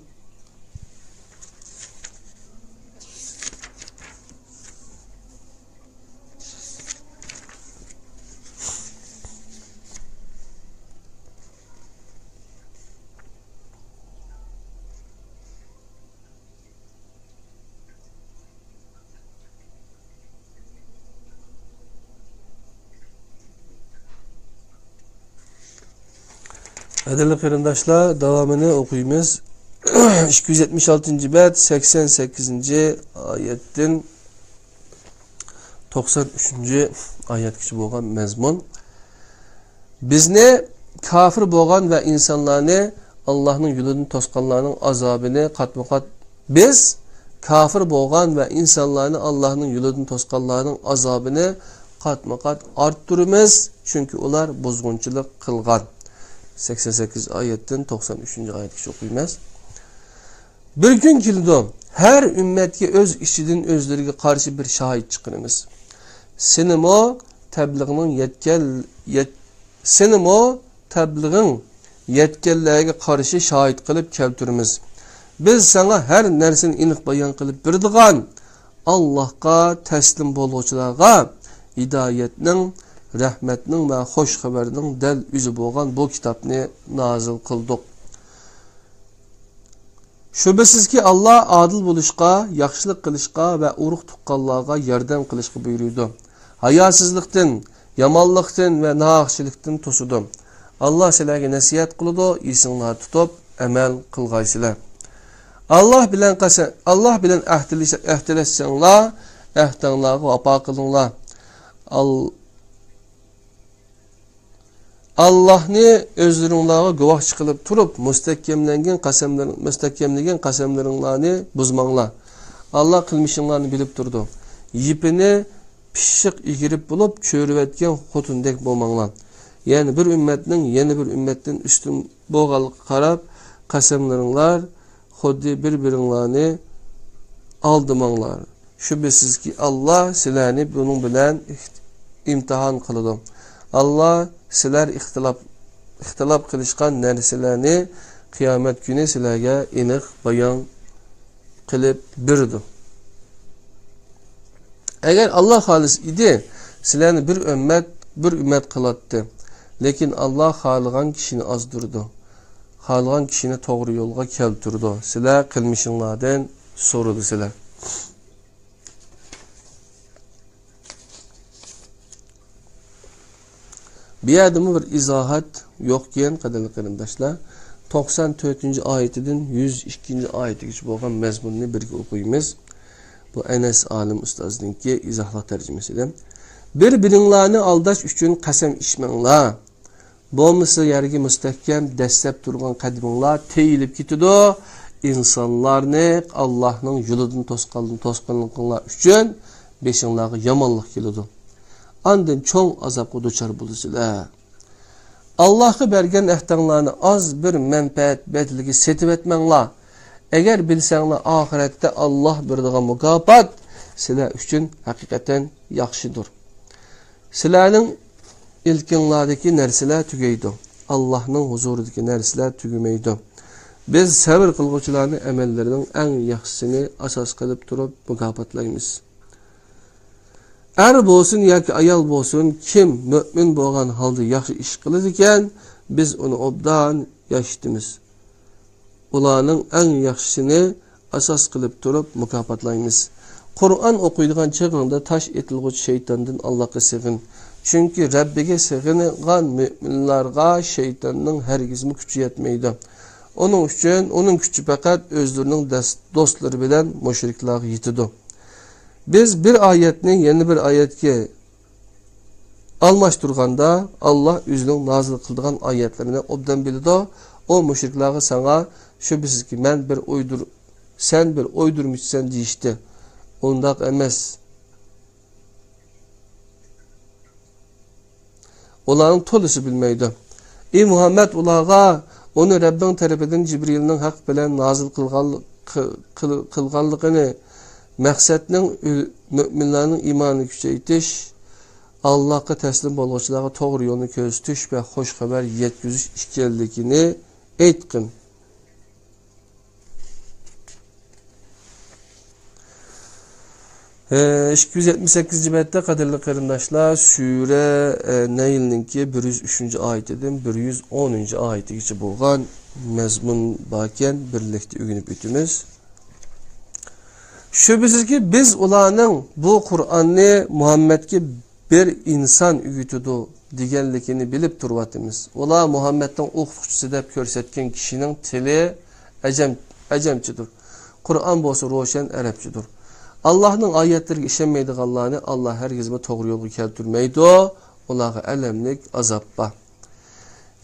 قەدىرلىك قېرىنداشلار، داۋامىنى ئوقۇيمىز. ئىككى يۈز يەتمىش ئالتىنچى بەت، سەكسەن سەككىزىنچى ئايەتتىن توقسان ئۈچىنچى ئايەتكىچە بولغان مەزمۇن. بىزنى كاپىر بولغان ۋە ئىنسانلارنى ئاللاھنىڭ يولىدىن توسقانلارنىڭ ئازابىنى قاتمۇ قات، بىز كاپىر بولغان ۋە ئىنسانلارنى ئاللاھنىڭ يولىدىن توسقانلارنىڭ ئازابىنى قاتمۇ قات ئارتتۇرىمىز، چۈنكى ئۇلار بۇزغۇنچىلىق قىلغان. سەكسەن سەككىز ئايەتتىن توقسان ئۈچىنچى ئايەتكىچە ئوقۇيمىز. بىر كۈن كېلىدۇ، ھەر ئۈممەتكە ئۆز ئىچىدىن ئۆزلىرىگە قارشى بىر شاھىت چىقىرىمىز. سېنىمۇ تەبلىغنىڭ يەتكەن، يەت-، سېنىمۇ تەبلىغىڭ يەتكەنلەرگە قارشى شاھىت قىلىپ كەلتۈرىمىز. بىز ساڭا ھەر نەرسىنى ئېنىق بايان قىلىپ بېرىدىغان، ئاللاھقا تەسلىم بولغۇچىلارغا ھىدايەتنىڭ، رەھمەتنىڭ ۋە خۇش خەۋەرنىڭ دەل ئۆزى بولغان بۇ كىتابنى نازىل قىلدۇق. شۈبھىسىزكى، ئاللا ئادىل بولۇشقا، ياخشىلىق قىلىشقا ۋە ئۇرۇق-تۇغقانلارغا ياردەم قىلىشقا بۇيرۇيدۇ. ھاياسىزلىقتىن، يامانلىقتىن ۋە ناھەقچىلىكتىن توسىدۇ. ئاللا سىلەرگە نەسىھەت قىلىدۇ، ئېسىڭلاردا تۇتۇپ ئەمەل قىلغايسىلەر. ئاللا بىلەن قەسەم، ئاللا بىلەن ئەھدىلىشە-، ئەھدىلەشسەڭلار، ئەھدىڭلارغا ۋاپا قىلىڭلار. ئال-، ئاللاھنى ئۆزلىرىڭلارغا گۇۋاھچى قىلىپ تۇرۇپ، مۇستەھكەملەنگەن قەسەملىرىڭ-، مۇستەھكەملىگەن قەسەملىرىڭلارنى بۇزماڭلار. ئاللا قىلمىشىڭلارنى بىلىپ تۇرىدۇ. يىپىنى پىششىق ئىگىرىپ بولۇپ، چۆرۈۋەتكەن خوتۇندەك بولماڭلار. يەنى بىر ئۈممەتنىڭ يەنە بىر ئۈممەتتىن ئۈستۈن بولغانلىقىغا قاراپ، قەسەملىرىڭلار خۇددى بىر-بىرىڭلارنى ئالدىماڭلار. شۈبھىسىزكى، ئاللا سىلەرنى بۇنىڭ بىلەن ئىمتىھان قىلىدۇ. ئاللا سىلەر ئىختىلاپ، ئىختىلاپ قىلىشقان نەرسىلەرنى قىيامەت كۈنى سىلەرگە ئېنىق بايان قىلىپ بېرىدۇ. ئەگەر ئاللا خالىسا ئىدى، سىلەرنى بىر ئۈممەت، بىر ئۈممەت قىلاتتى. لېكىن ئاللا خالىغان كىشىنى ئازدۇرىدۇ. خالىغان كىشىنى توغرا يولغا كەلتۈرىدۇ. سىلەر قىلمىشىڭلاردىن سورىلىسىلەر. بۇ يەردىمۇ بىر ئىزاھات يوقكەن، قەدىرلىك قېرىنداشلار. توقسان تۆتىنچى ئايىتىدىن يۈز ئىككىنچى ئايىتىگىچە بولغان مەزمۇننى بىرگە ئوقۇيمىز. بۇ ئەنەس ئالىم ئۇستازنىڭكى ئىزاھلىق تەرجىمىسىدىن. بىر-بىرىڭلارنى ئالداش ئۈچۈن قەسەم ئىچمەڭلار. بولمىسا يەرگە مۇستەھكەم دەسسەپ تۇرغان قەدىمىڭلار تېيىلىپ كېتىدۇ. ئىنسانلارنى ئاللاھنىڭ يولىدىن توسقان-، توسقانلىقىڭلار ئۈچۈن بېشىڭلارغا يامانلىق كېلىدۇ. ئاندىن چوڭ ئازابقا دۇچار بولىسىلەر. ئاللاھقا بەرگەن ئەھدىڭلارنى ئاز بىر مەنپەئەت بەدىلىگە سېتىۋەتمەڭلار. ئەگەر بىلسەڭلار، ئاخىرەتتە ئاللاھ بېرىدىغان مۇكاپات سىلەر ئۈچۈن ھەقىقەتەن ياخشىدۇر. سىلەرنىڭ ئىلكىڭلاردىكى نەرسىلەر تۈگەيدۇ. ئاللاھنىڭ ھۇزۇرىدىكى نەرسىلەر تۈگىمەيدۇ. بىز سەۋر قىلغۇچىلارنى ئەمەللىرىنىڭ ئەڭ ياخشىسىنى ئاساس قىلىپ تۇرۇپ مۇكاپاتلايمىز. ئەر بولسۇن ياكى ئايال بولسۇن، كىم مۆمىن بولغان ھالدا ياخشى ئىش قىلىدىكەن، بىز ئۇنى ئوبدان ياشىتىمىز. ئۇلارنىڭ ئەڭ ياخشىسىنى ئاساس قىلىپ تۇرۇپ مۇكاپاتلايمىز. قۇرئان ئوقۇيدىغان چېغىڭدا تاش ئېتىلغۇچى شەيتاندىن ئاللاھقا سېغىن. چۈنكى رەببىگە سېغىنغان مۆمىنلارغا شەيتاننىڭ ھەرگىزمۇ كۈچى يەتمەيدۇ. ئۇنىڭ ئۈچۈن ئۇنىڭ كۈچى پەقەت ئۆزلىرىنىڭ دەس-، دوستلىرى بىلەن مۇشرىكلارغا يېتىدۇ. بىز بىر ئايەتنى يەنە بىر ئايەتكە ئالماشتۇرغاندا، ئاللا ئۆزىنىڭ نازىل قىلىدىغان ئايەتلىرىنى ئوبدان بىلىدۇ. ئۇ مۇشرىكلارغا ساڭا، شۈبھىسىزكى، مەن بىر ئويدۇر-، سەن بىر ئويدۇرمىچىسەن دېيىشتى. ئۇنداق ئەمەس. ئۇلارنىڭ تولىسى بىلمەيدۇ. ئى مۇھەممەد، ئۇلارغا ئۇنى رەببىڭ تەرىپىدىن جىبرىلنىڭ ھەق بىلەن نازىل قىلغان-، قىل-، قىلغانلىقىنى، مەقسەتنىڭ ئۆ-، مۆمىنلەرنىڭ ئىمانىنى كۈچەيتىش، ئاللاھقا تەسلىم بولغۇچىلارغا توغرا يولنى كۆرسىتىش ۋە خۇش خەۋەر يەتكۈزۈش ئىكەنلىكىنى ئېيتقىن. ئىككى يۈز يەتمىش سەككىزىنچى بەتتە، قەدىرلىك قېرىنداشلار، سۈرە، ئە، نەيلنىڭكى بىر يۈز ئۈچىنچى ئايىتىدىن بىر يۈز ئونىنچى ئايىتىگىچە بولغان مەزمۇن باركەن، بىرلىكتە ئۆگىنىپ ئۆتىمىز. شۈبھىسىزكى، بىز ئۇلارنىڭ بۇ قۇرئاننى مۇھەممەدكە بىر ئىنسان ئۆگىتىدۇ دېگەنلىكىنى بىلىپ تۇرۇۋاتىمىز. ئۇلار مۇھەممەدنىڭ ئوقۇتقۇچىسى دەپ كۆرسەتكەن كىشىنىڭ تىلى ئەجەم، ئەجەمچىدۇر. قۇرئان بولسا روشەن ئەرەبچىدۇر. ئاللاھنىڭ ئايەتلىرىگە ئىشەنمەيدىغانلارنى ئاللاھ ھەرگىزمۇ توغرا يولغا كەلتۈرمەيدۇ. ئۇلارغا ئەلەملىك ئازاب بار.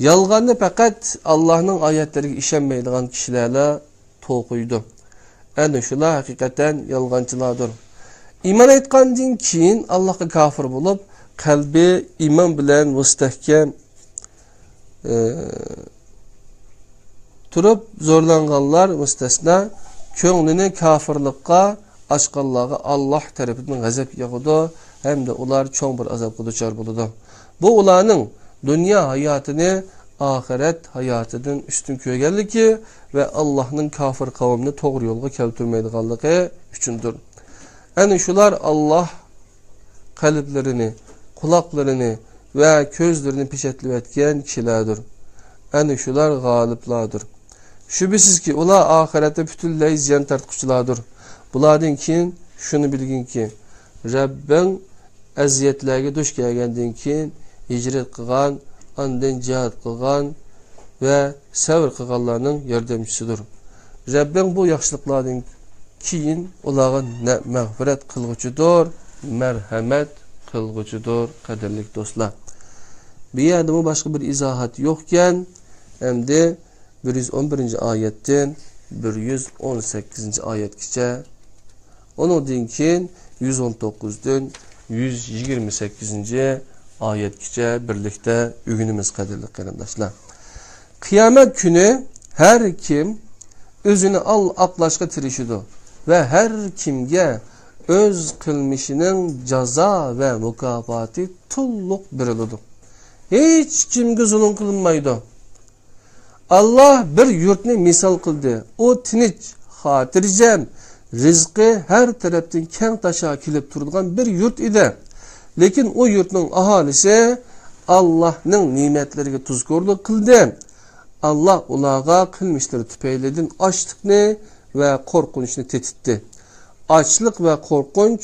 يالغاننى پەقەت ئاللاھنىڭ ئايەتلىرىگە ئىشەنمەيدىغان كىشىلەرلا توقۇيدۇ. ئەنە شۇلار ھەقىقەتەن يالغانچىلاردۇر. ئىمان ئېيتقاندىن كېيىن ئاللاھقا كاپىر بولۇپ، قەلبى ئىمان بىلەن مۇستەھكەم، ئى، تۇرۇپ، زورلانغانلار مۇستەسنا، كۆڭلىنى كاپىرلىققا ئاچقانلارغا ئاللاھ تەرىپىدىن غەزەپ ياغىدۇ ھەمدە ئۇلار چوڭ بىر ئازابقا دۇچار بولىدۇ. بۇ ئۇلارنىڭ دۇنيا ھاياتىنى ئاخىرەت ھاياتىدىن ئۈستۈن كۆرگەنلىكى ۋە ئاللاھنىڭ كاپىر قەۋمنى توغرا يولغا كەلتۈرمەيدىغانلىقى ئۈچۈندۇر. ئەنە شۇلار ئاللاھ قەلبلىرىنى، قۇلاقلىرىنى ۋە كۆزلىرىنى پېچەتلىۋەتكەن كىشىلەردۇر. ئەنە شۇلار غالىبلاردۇر. شۈبھىسىزكى، ئۇلار ئاخىرەتتە پۈتۈنلەي زىيان تارتقۇچىلاردۇر. بۇلاردىن كېيىن شۇنى بىلگىنكى، رەببىڭ ئەزىيەتلەرگە دۇچ كەلگەندىن كېيىن ھىجرەت قىلغان، ئاندىن جىھاد قىلغان ۋە سەۋر قىلغانلارنىڭ ياردەمچىسىدۇر. رەببىڭ بۇ ياخشىلىقلاردىن كېيىن ئۇلارغا نە-، مەغپىرەت قىلغۇچىدۇر، مەرھەمەت قىلغۇچىدۇر، قەدىرلىك دوستلار. بۇ يەردىمۇ باشقا بىر ئىزاھات يوقكەن، ئەمدى بىر يۈز ئون بىرىنچى ئايەتتىن بىر يۈز ئون سەككىزىنچى ئايەتكىچە، ئۇنىڭدىن كېيىن يۈز ئون توققۇزدىن يۈز يىگىرمە سەككىزىنچى ئايەتكىچە بىرلىكتە ئۆگىنىمىز، قەدىرلىك قېرىنداشلار. قىيامەت كۈنى ھەر كىم ئۆزىنى ئال-، ئاقلاشقا تىرىشىدۇ ۋە ھەر كىمگە ئۆز قىلمىشىنىڭ جازا ۋە مۇكاپاتى تولۇق بېرىلىدۇ. ھېچ كىمگە زۇلۇم قىلىنمايدۇ. ئاللاھ بىر يۇرتنى مىسال قىلدى. ئۇ تىنچ، خاتىرجەم، رىزقى ھەر تەرەپتىن كەڭ تاشا كېلىپ تۇرىدىغان بىر يۇرت ئىدى. لېكىن ئۇ يۇرتنىڭ ئاھالىسى ئاللاھنىڭ نېمەتلىرىگە تۇزكورلۇق قىلدى. ئاللاھ ئۇلارغا قىلمىشلىرى تۈپەيلىدىن ئاچلىقنى ۋە قورقۇنچنى تېتىتتى. ئاچلىق ۋە قورقۇنچ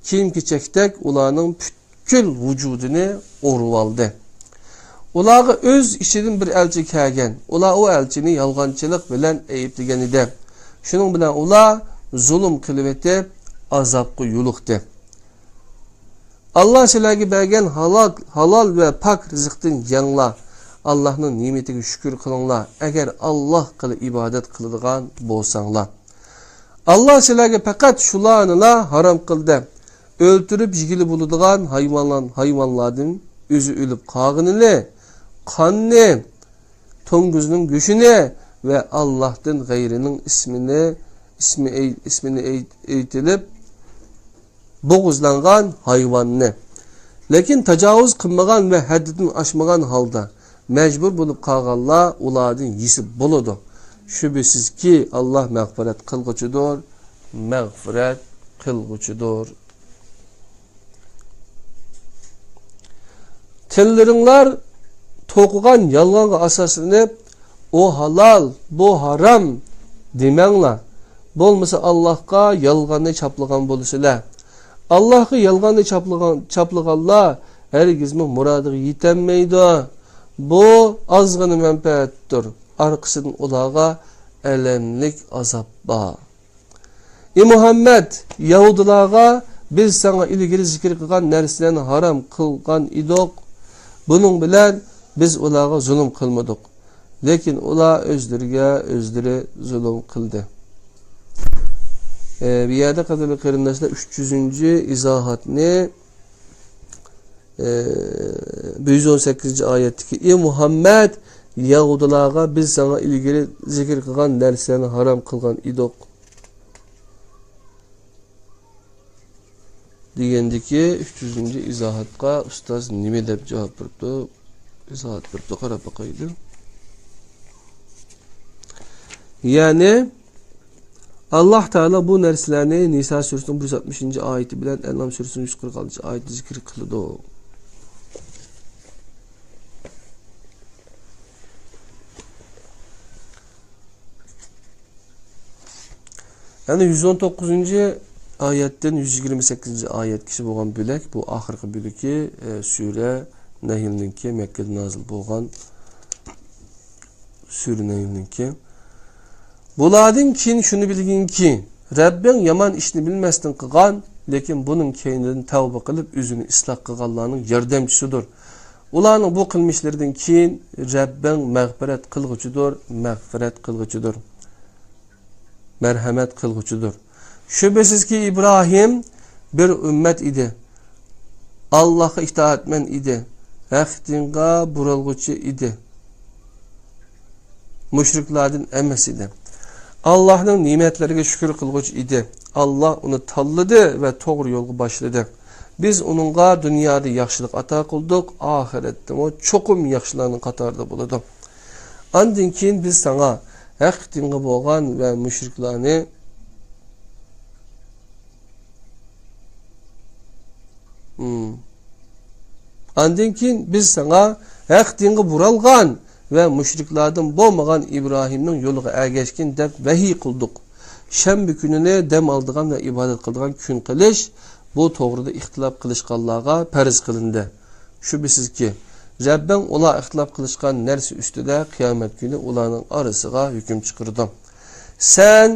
كىيىم-كېچەكتەك ئۇلارنىڭ پۈتكۈل ۋۇجۇدىنى ئورۇۋالدى. ئۇلارغا ئۆز ئىچىدىن بىر ئەلچى كەلگەن. ئۇلار ئۇ ئەلچىنى يالغانچىلىق بىلەن ئەيىبلىگەن ئىدى. شۇنىڭ بىلەن ئۇلار زۇلۇم قىلىۋېتىپ، ئازابقا يولۇقتى. ئاللاھ سىلەرگە بەرگەن ھالال، ھالال ۋە پاك رىزىقتىن يەڭلار. ئاللاھنىڭ نېمىتىگە شۈكۈر قىلىڭلار، ئەگەر ئاللاھقىلا ئىبادەت قىلىدىغان بولساڭلار. ئاللاھ سىلەرگە پەقەت شۇلارنىلا ھارام قىلدى. ئۆلتۈرۈپ يېگىلى بولىدىغان ھايۋانلار، ھايۋانلاردىن ئۆزى ئۆلۈپ قالغىنىنى، قاننى، توڭگۇزنىڭ گۆشىنى ۋە ئاللاھتىن غەيرىنىڭ ئىسمىنى، ئىسمى ئېي-، ئىسمىنى ئېي-، ئېيتىلىپ بوغۇزلانغان ھايۋاننى. لېكىن تاجاۋۇز قىلمىغان ۋە ھەددىدىن ئاشمىغان ھالدا مەجبۇر بولۇپ قالغانلار ئۇلاردىن يېسە بولىدۇ. شۈبھىسىزكى، ئاللاھ مەغپىرەت قىلغۇچىدۇر، مەغپىرەت قىلغۇچىدۇر. تىللىرىڭلار توقۇغان يالغانغا ئاساسلىنىپ، ئۇ ھالال، بۇ ھارام دېمەڭلار. بولمىسا ئاللاھقا يالغاننى چاپلىغان بولىسىلەر. ئاللاھقا يالغاننى چاپلىغان، چاپلىغانلار ھەرگىزمۇ مۇرادىغا يېتەلمەيدۇ. بۇ ئازغىنە مەنپەئەتتۇر. ئارقىسىدىن ئۇلارغا ئەلەملىك ئازاب بار. ئى مۇھەممەد، يەھۇدىيلارغا بىز ساڭا ئىلگىرى زىكىر قىلغان نەرسىلەرنى ھارام قىلغان ئىدۇق. بۇنىڭ بىلەن بىز ئۇلارغا زۇلۇم قىلمىدۇق. لېكىن ئۇلار ئۆزلىرىگە ئۆزلىرى زۇلۇم قىلدى. ئى، بۇ يەردە، قەدىرلىك قېرىنداشلار، ئۈچ يۈزىنچى ئىزاھاتنى، ئى، بىر يۈز ئون سەككىزىنچى ئايەتتىكى، ئى مۇھەممەد، يەھۇدىيلارغا بىز ساڭا ئىلگىرى زىكىر قىلغان نەرسىلەرنى ھارام قىلغان ئىدۇق. دېگەندىكى ئۈچ يۈزىنچى ئىزاھاتقا ئۇستاز نېمە دەپ جاۋاب بېرىپتۇ؟ ئىزاھات بېرىپتۇ، قاراپ باقايلى. يەنى، ئاللاھ تائالا بۇ نەرسىلەرنى نىسا سۈرىسىنىڭ بىر يۈز ئاتمىشىنچى ئايىتى بىلەن ئەنئام سۈرىسىنىڭ يۈز قىرىق ئالتىنچى ئايىتىدە زىكىر قىلىدۇ. يەنى يۈز ئون توققۇزىنچى ئايەتتىن يۈز يىگىرمە سەككىزىنچى ئايەتكىچە بولغان بۆلەك، بۇ ئاخىرقى بۆلىكى، ئە، سۈرە نەھلنىڭكى، مەككىدە نازىل بولغان سۈرە نەھلنىڭكى. بۇلاردىن كېيىن شۇنى بىلگىنكى، رەببىڭ يامان ئىشنى بىلمەستىن قىلغان، لېكىن بۇنىڭ كەينىدىن تەۋبە قىلىپ ئۆزىنى ئىسلاھ قىلغانلارنىڭ ياردەمچىسىدۇر. ئۇلارنىڭ بۇ قىلمىشلىرىدىن كېيىن رەببىڭ مەغپىرەت قىلغۇچىدۇر، مەغپىرەت قىلغۇچىدۇر، مەرھەمەت قىلغۇچىدۇر. شۈبھىسىزكى، ئىبراھىم بىر ئۈممەت ئىدى. ئاللاھقا ئىتائەتمەن ئىدى. ھەق دىنغا بۇرۇلغۇچى ئىدى. مۇشرىكلاردىن ئەمەس ئىدى. ئاللاھنىڭ نېمەتلىرىگە شۈكۈر قىلغۇچى ئىدى. ئاللاھ ئۇنى تاللىدى ۋە توغرا يولغا باشلىدى. بىز ئۇنىڭغا دۇنيادا ياخشىلىق ئاتا قىلدۇق، ئاخىرەتتىمۇ چوقۇم ياخشىلارنىڭ قاتارىدا بولىدۇ. ئاندىن كېيىن بىز ساڭا ھەق دىنغا بولغان ۋە مۇشرىكلارنى، ھىم. ئاندىن كېيىن بىز ساڭا ھەق دىنغا بۇرالغان ۋە مۇشرىكلاردىن بولمىغان ئىبراھىمنىڭ يولىغا ئەگەشكىن دەپ ۋەھىي قىلدۇق. شەنبە كۈنىنى دەم ئالىدىغان ۋە ئىبادەت قىلىدىغان كۈن قىلىش، بۇ توغرىدا ئىختىلاپ قىلىشقانلارغا پەرز قىلىندى. شۈبھىسىزكى، رەببىڭ ئۇلار ئىختىلاپ قىلىشقان نەرسە ئۈستىدە قىيامەت كۈنى ئۇلارنىڭ ئارىسىغا ھۆكۈم چىقىرىدۇ. سەن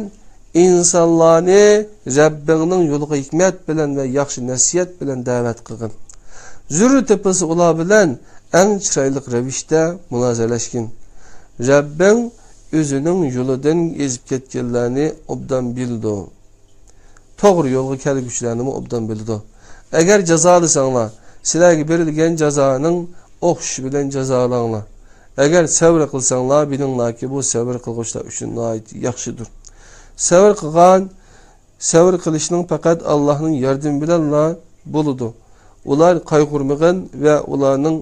ئىنسانلارنى رەببىڭنىڭ يولىغا ھېكمەت بىلەن ۋە ياخشى نەسىھەت بىلەن دەۋەت قىلغىن. زۆرۈر تېپىلسا ئۇلار بىلەن ئەڭ چىرايلىق رەۋىشتە مۇنازىرىلەشكىن. رەببىڭ ئۆزىنىڭ يولىدىن ئېزىپ كەتكەنلەرنى ئوبدان بىلىدۇ. توغرا يولغا كەلگۈچىلەرنىمۇ ئوبدان بىلىدۇ. ئەگەر جازالىساڭلار، سىلەرگە بېرىلگەن جازانىڭ ئوخشىشى بىلەن جازالاڭلار. ئەگەر سەۋر قىلساڭلار، بىلىڭلاركى، بۇ سەۋر قىلغۇچىلار ئۈچۈن ناھايىتى ياخشىدۇر. سەۋر قىلغان، سەۋر قىلىشنىڭ پەقەت ئاللاھنىڭ ياردىمى بىلەنلا بولىدۇ. ئۇلار قايغۇرمىغىن ۋە ئۇلارنىڭ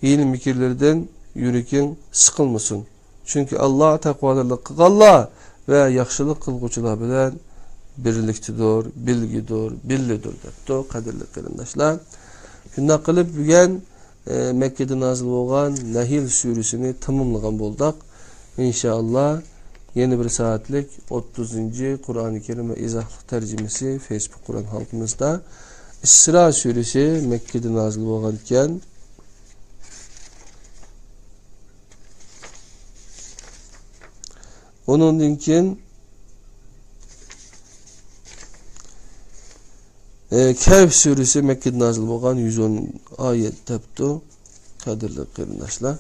ھىيلە-مىكىرلىرىدىن يۈرىكىڭ سىقىلمىسۇن. چۈنكى ئاللاھ تەقۋادارلىق قىلغانلار ۋە ياخشىلىق قىلغۇچىلار بىلەن بىرلىكتىدۇر، بىلگىدۇر، بىللىدۇر، دەپتۇ، قەدىرلىك قېرىنداشلار. شۇنداق قىلىپ، بۈگۈن، ئە، مەككىدە نازىل بولغان نەھل سۈرىسىنى تاماملىغان بولدۇق. ئىنشائاللاھ، يەنە بىر سائەتلىك ئوتتۇزىنچى قۇرئانى كەرىم ۋە ئىزاھلىق تەرجىمىسى فېيسبۇك قۇرئان ھالقىمىزدا. ئىسرا سۈرىسى مەككىدە نازىل بولغان ئىكەن. ئۇنىڭدىن كېيىن، ئى، كەھف سۈرىسى مەككىدە نازىل بولغان، يۈز ئون ئايەت دەپتۇ، قەدىرلىك قېرىنداشلار.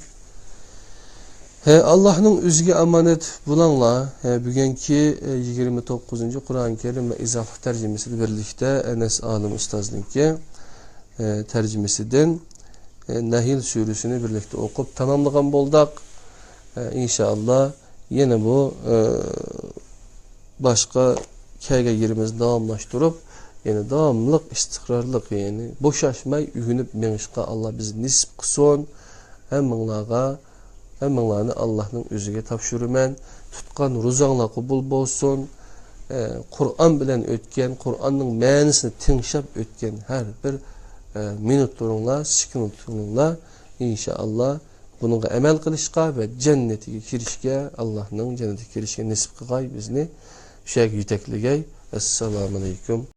ھە، ئاللاھنىڭ ئۆزىگە ئامانەت بولۇڭلار. ھە، بۈگۈنكى، ئى، يىگىرمە توققۇزىنچى قۇرئان كەرىم ۋە ئىزاھلىق تەرجىمىسى بىلەن بىرلىكتە ئەنەس ئالىم ئۇستازنىڭكى، ئى، تەرجىمىسىدىن، ئى، نەھل سۈرىسىنى بىرلىكتە ئوقۇپ تاماملىغان بولدۇق. ئى، ئىنشائاللاھ، يەنە بۇ، ئى، باشقا كەلگەن يېرىمىزنى داۋاملاشتۇرۇپ، يەنە داۋاملىق، ئىستىقرارلىق، يەنى بوشاشماي ئۆگىنىپ مېڭىشقا ئاللاھ بىزنى نېسىپ قىلسۇن. ھەممىڭلارغا، ھەممىڭلارنى ئاللاھنىڭ ئۆزىگە تاپشۇرىمەن. تۇتقان روزاڭلار قوبۇل بولسۇن. ئە، قۇرئان بىلەن ئۆتكەن، قۇرئاننىڭ مەنىسىنى تىڭشاپ ئۆتكەن ھەر بىر، ئە، مىنۇتلىرىڭلار، سېكۇنتلىرىڭلار، ئىنشائاللاھ، بۇنىڭغا ئەمەل قىلىشقا ۋە جەننىتىگە كىرىشكە، ئاللاھنىڭ جەننىتىگە كىرىشكە نېسىپ قىلغاي بىزنى، شۇ يەرگە يېتەكلىگەي. ئەسسالامۇئەلەيكۇم.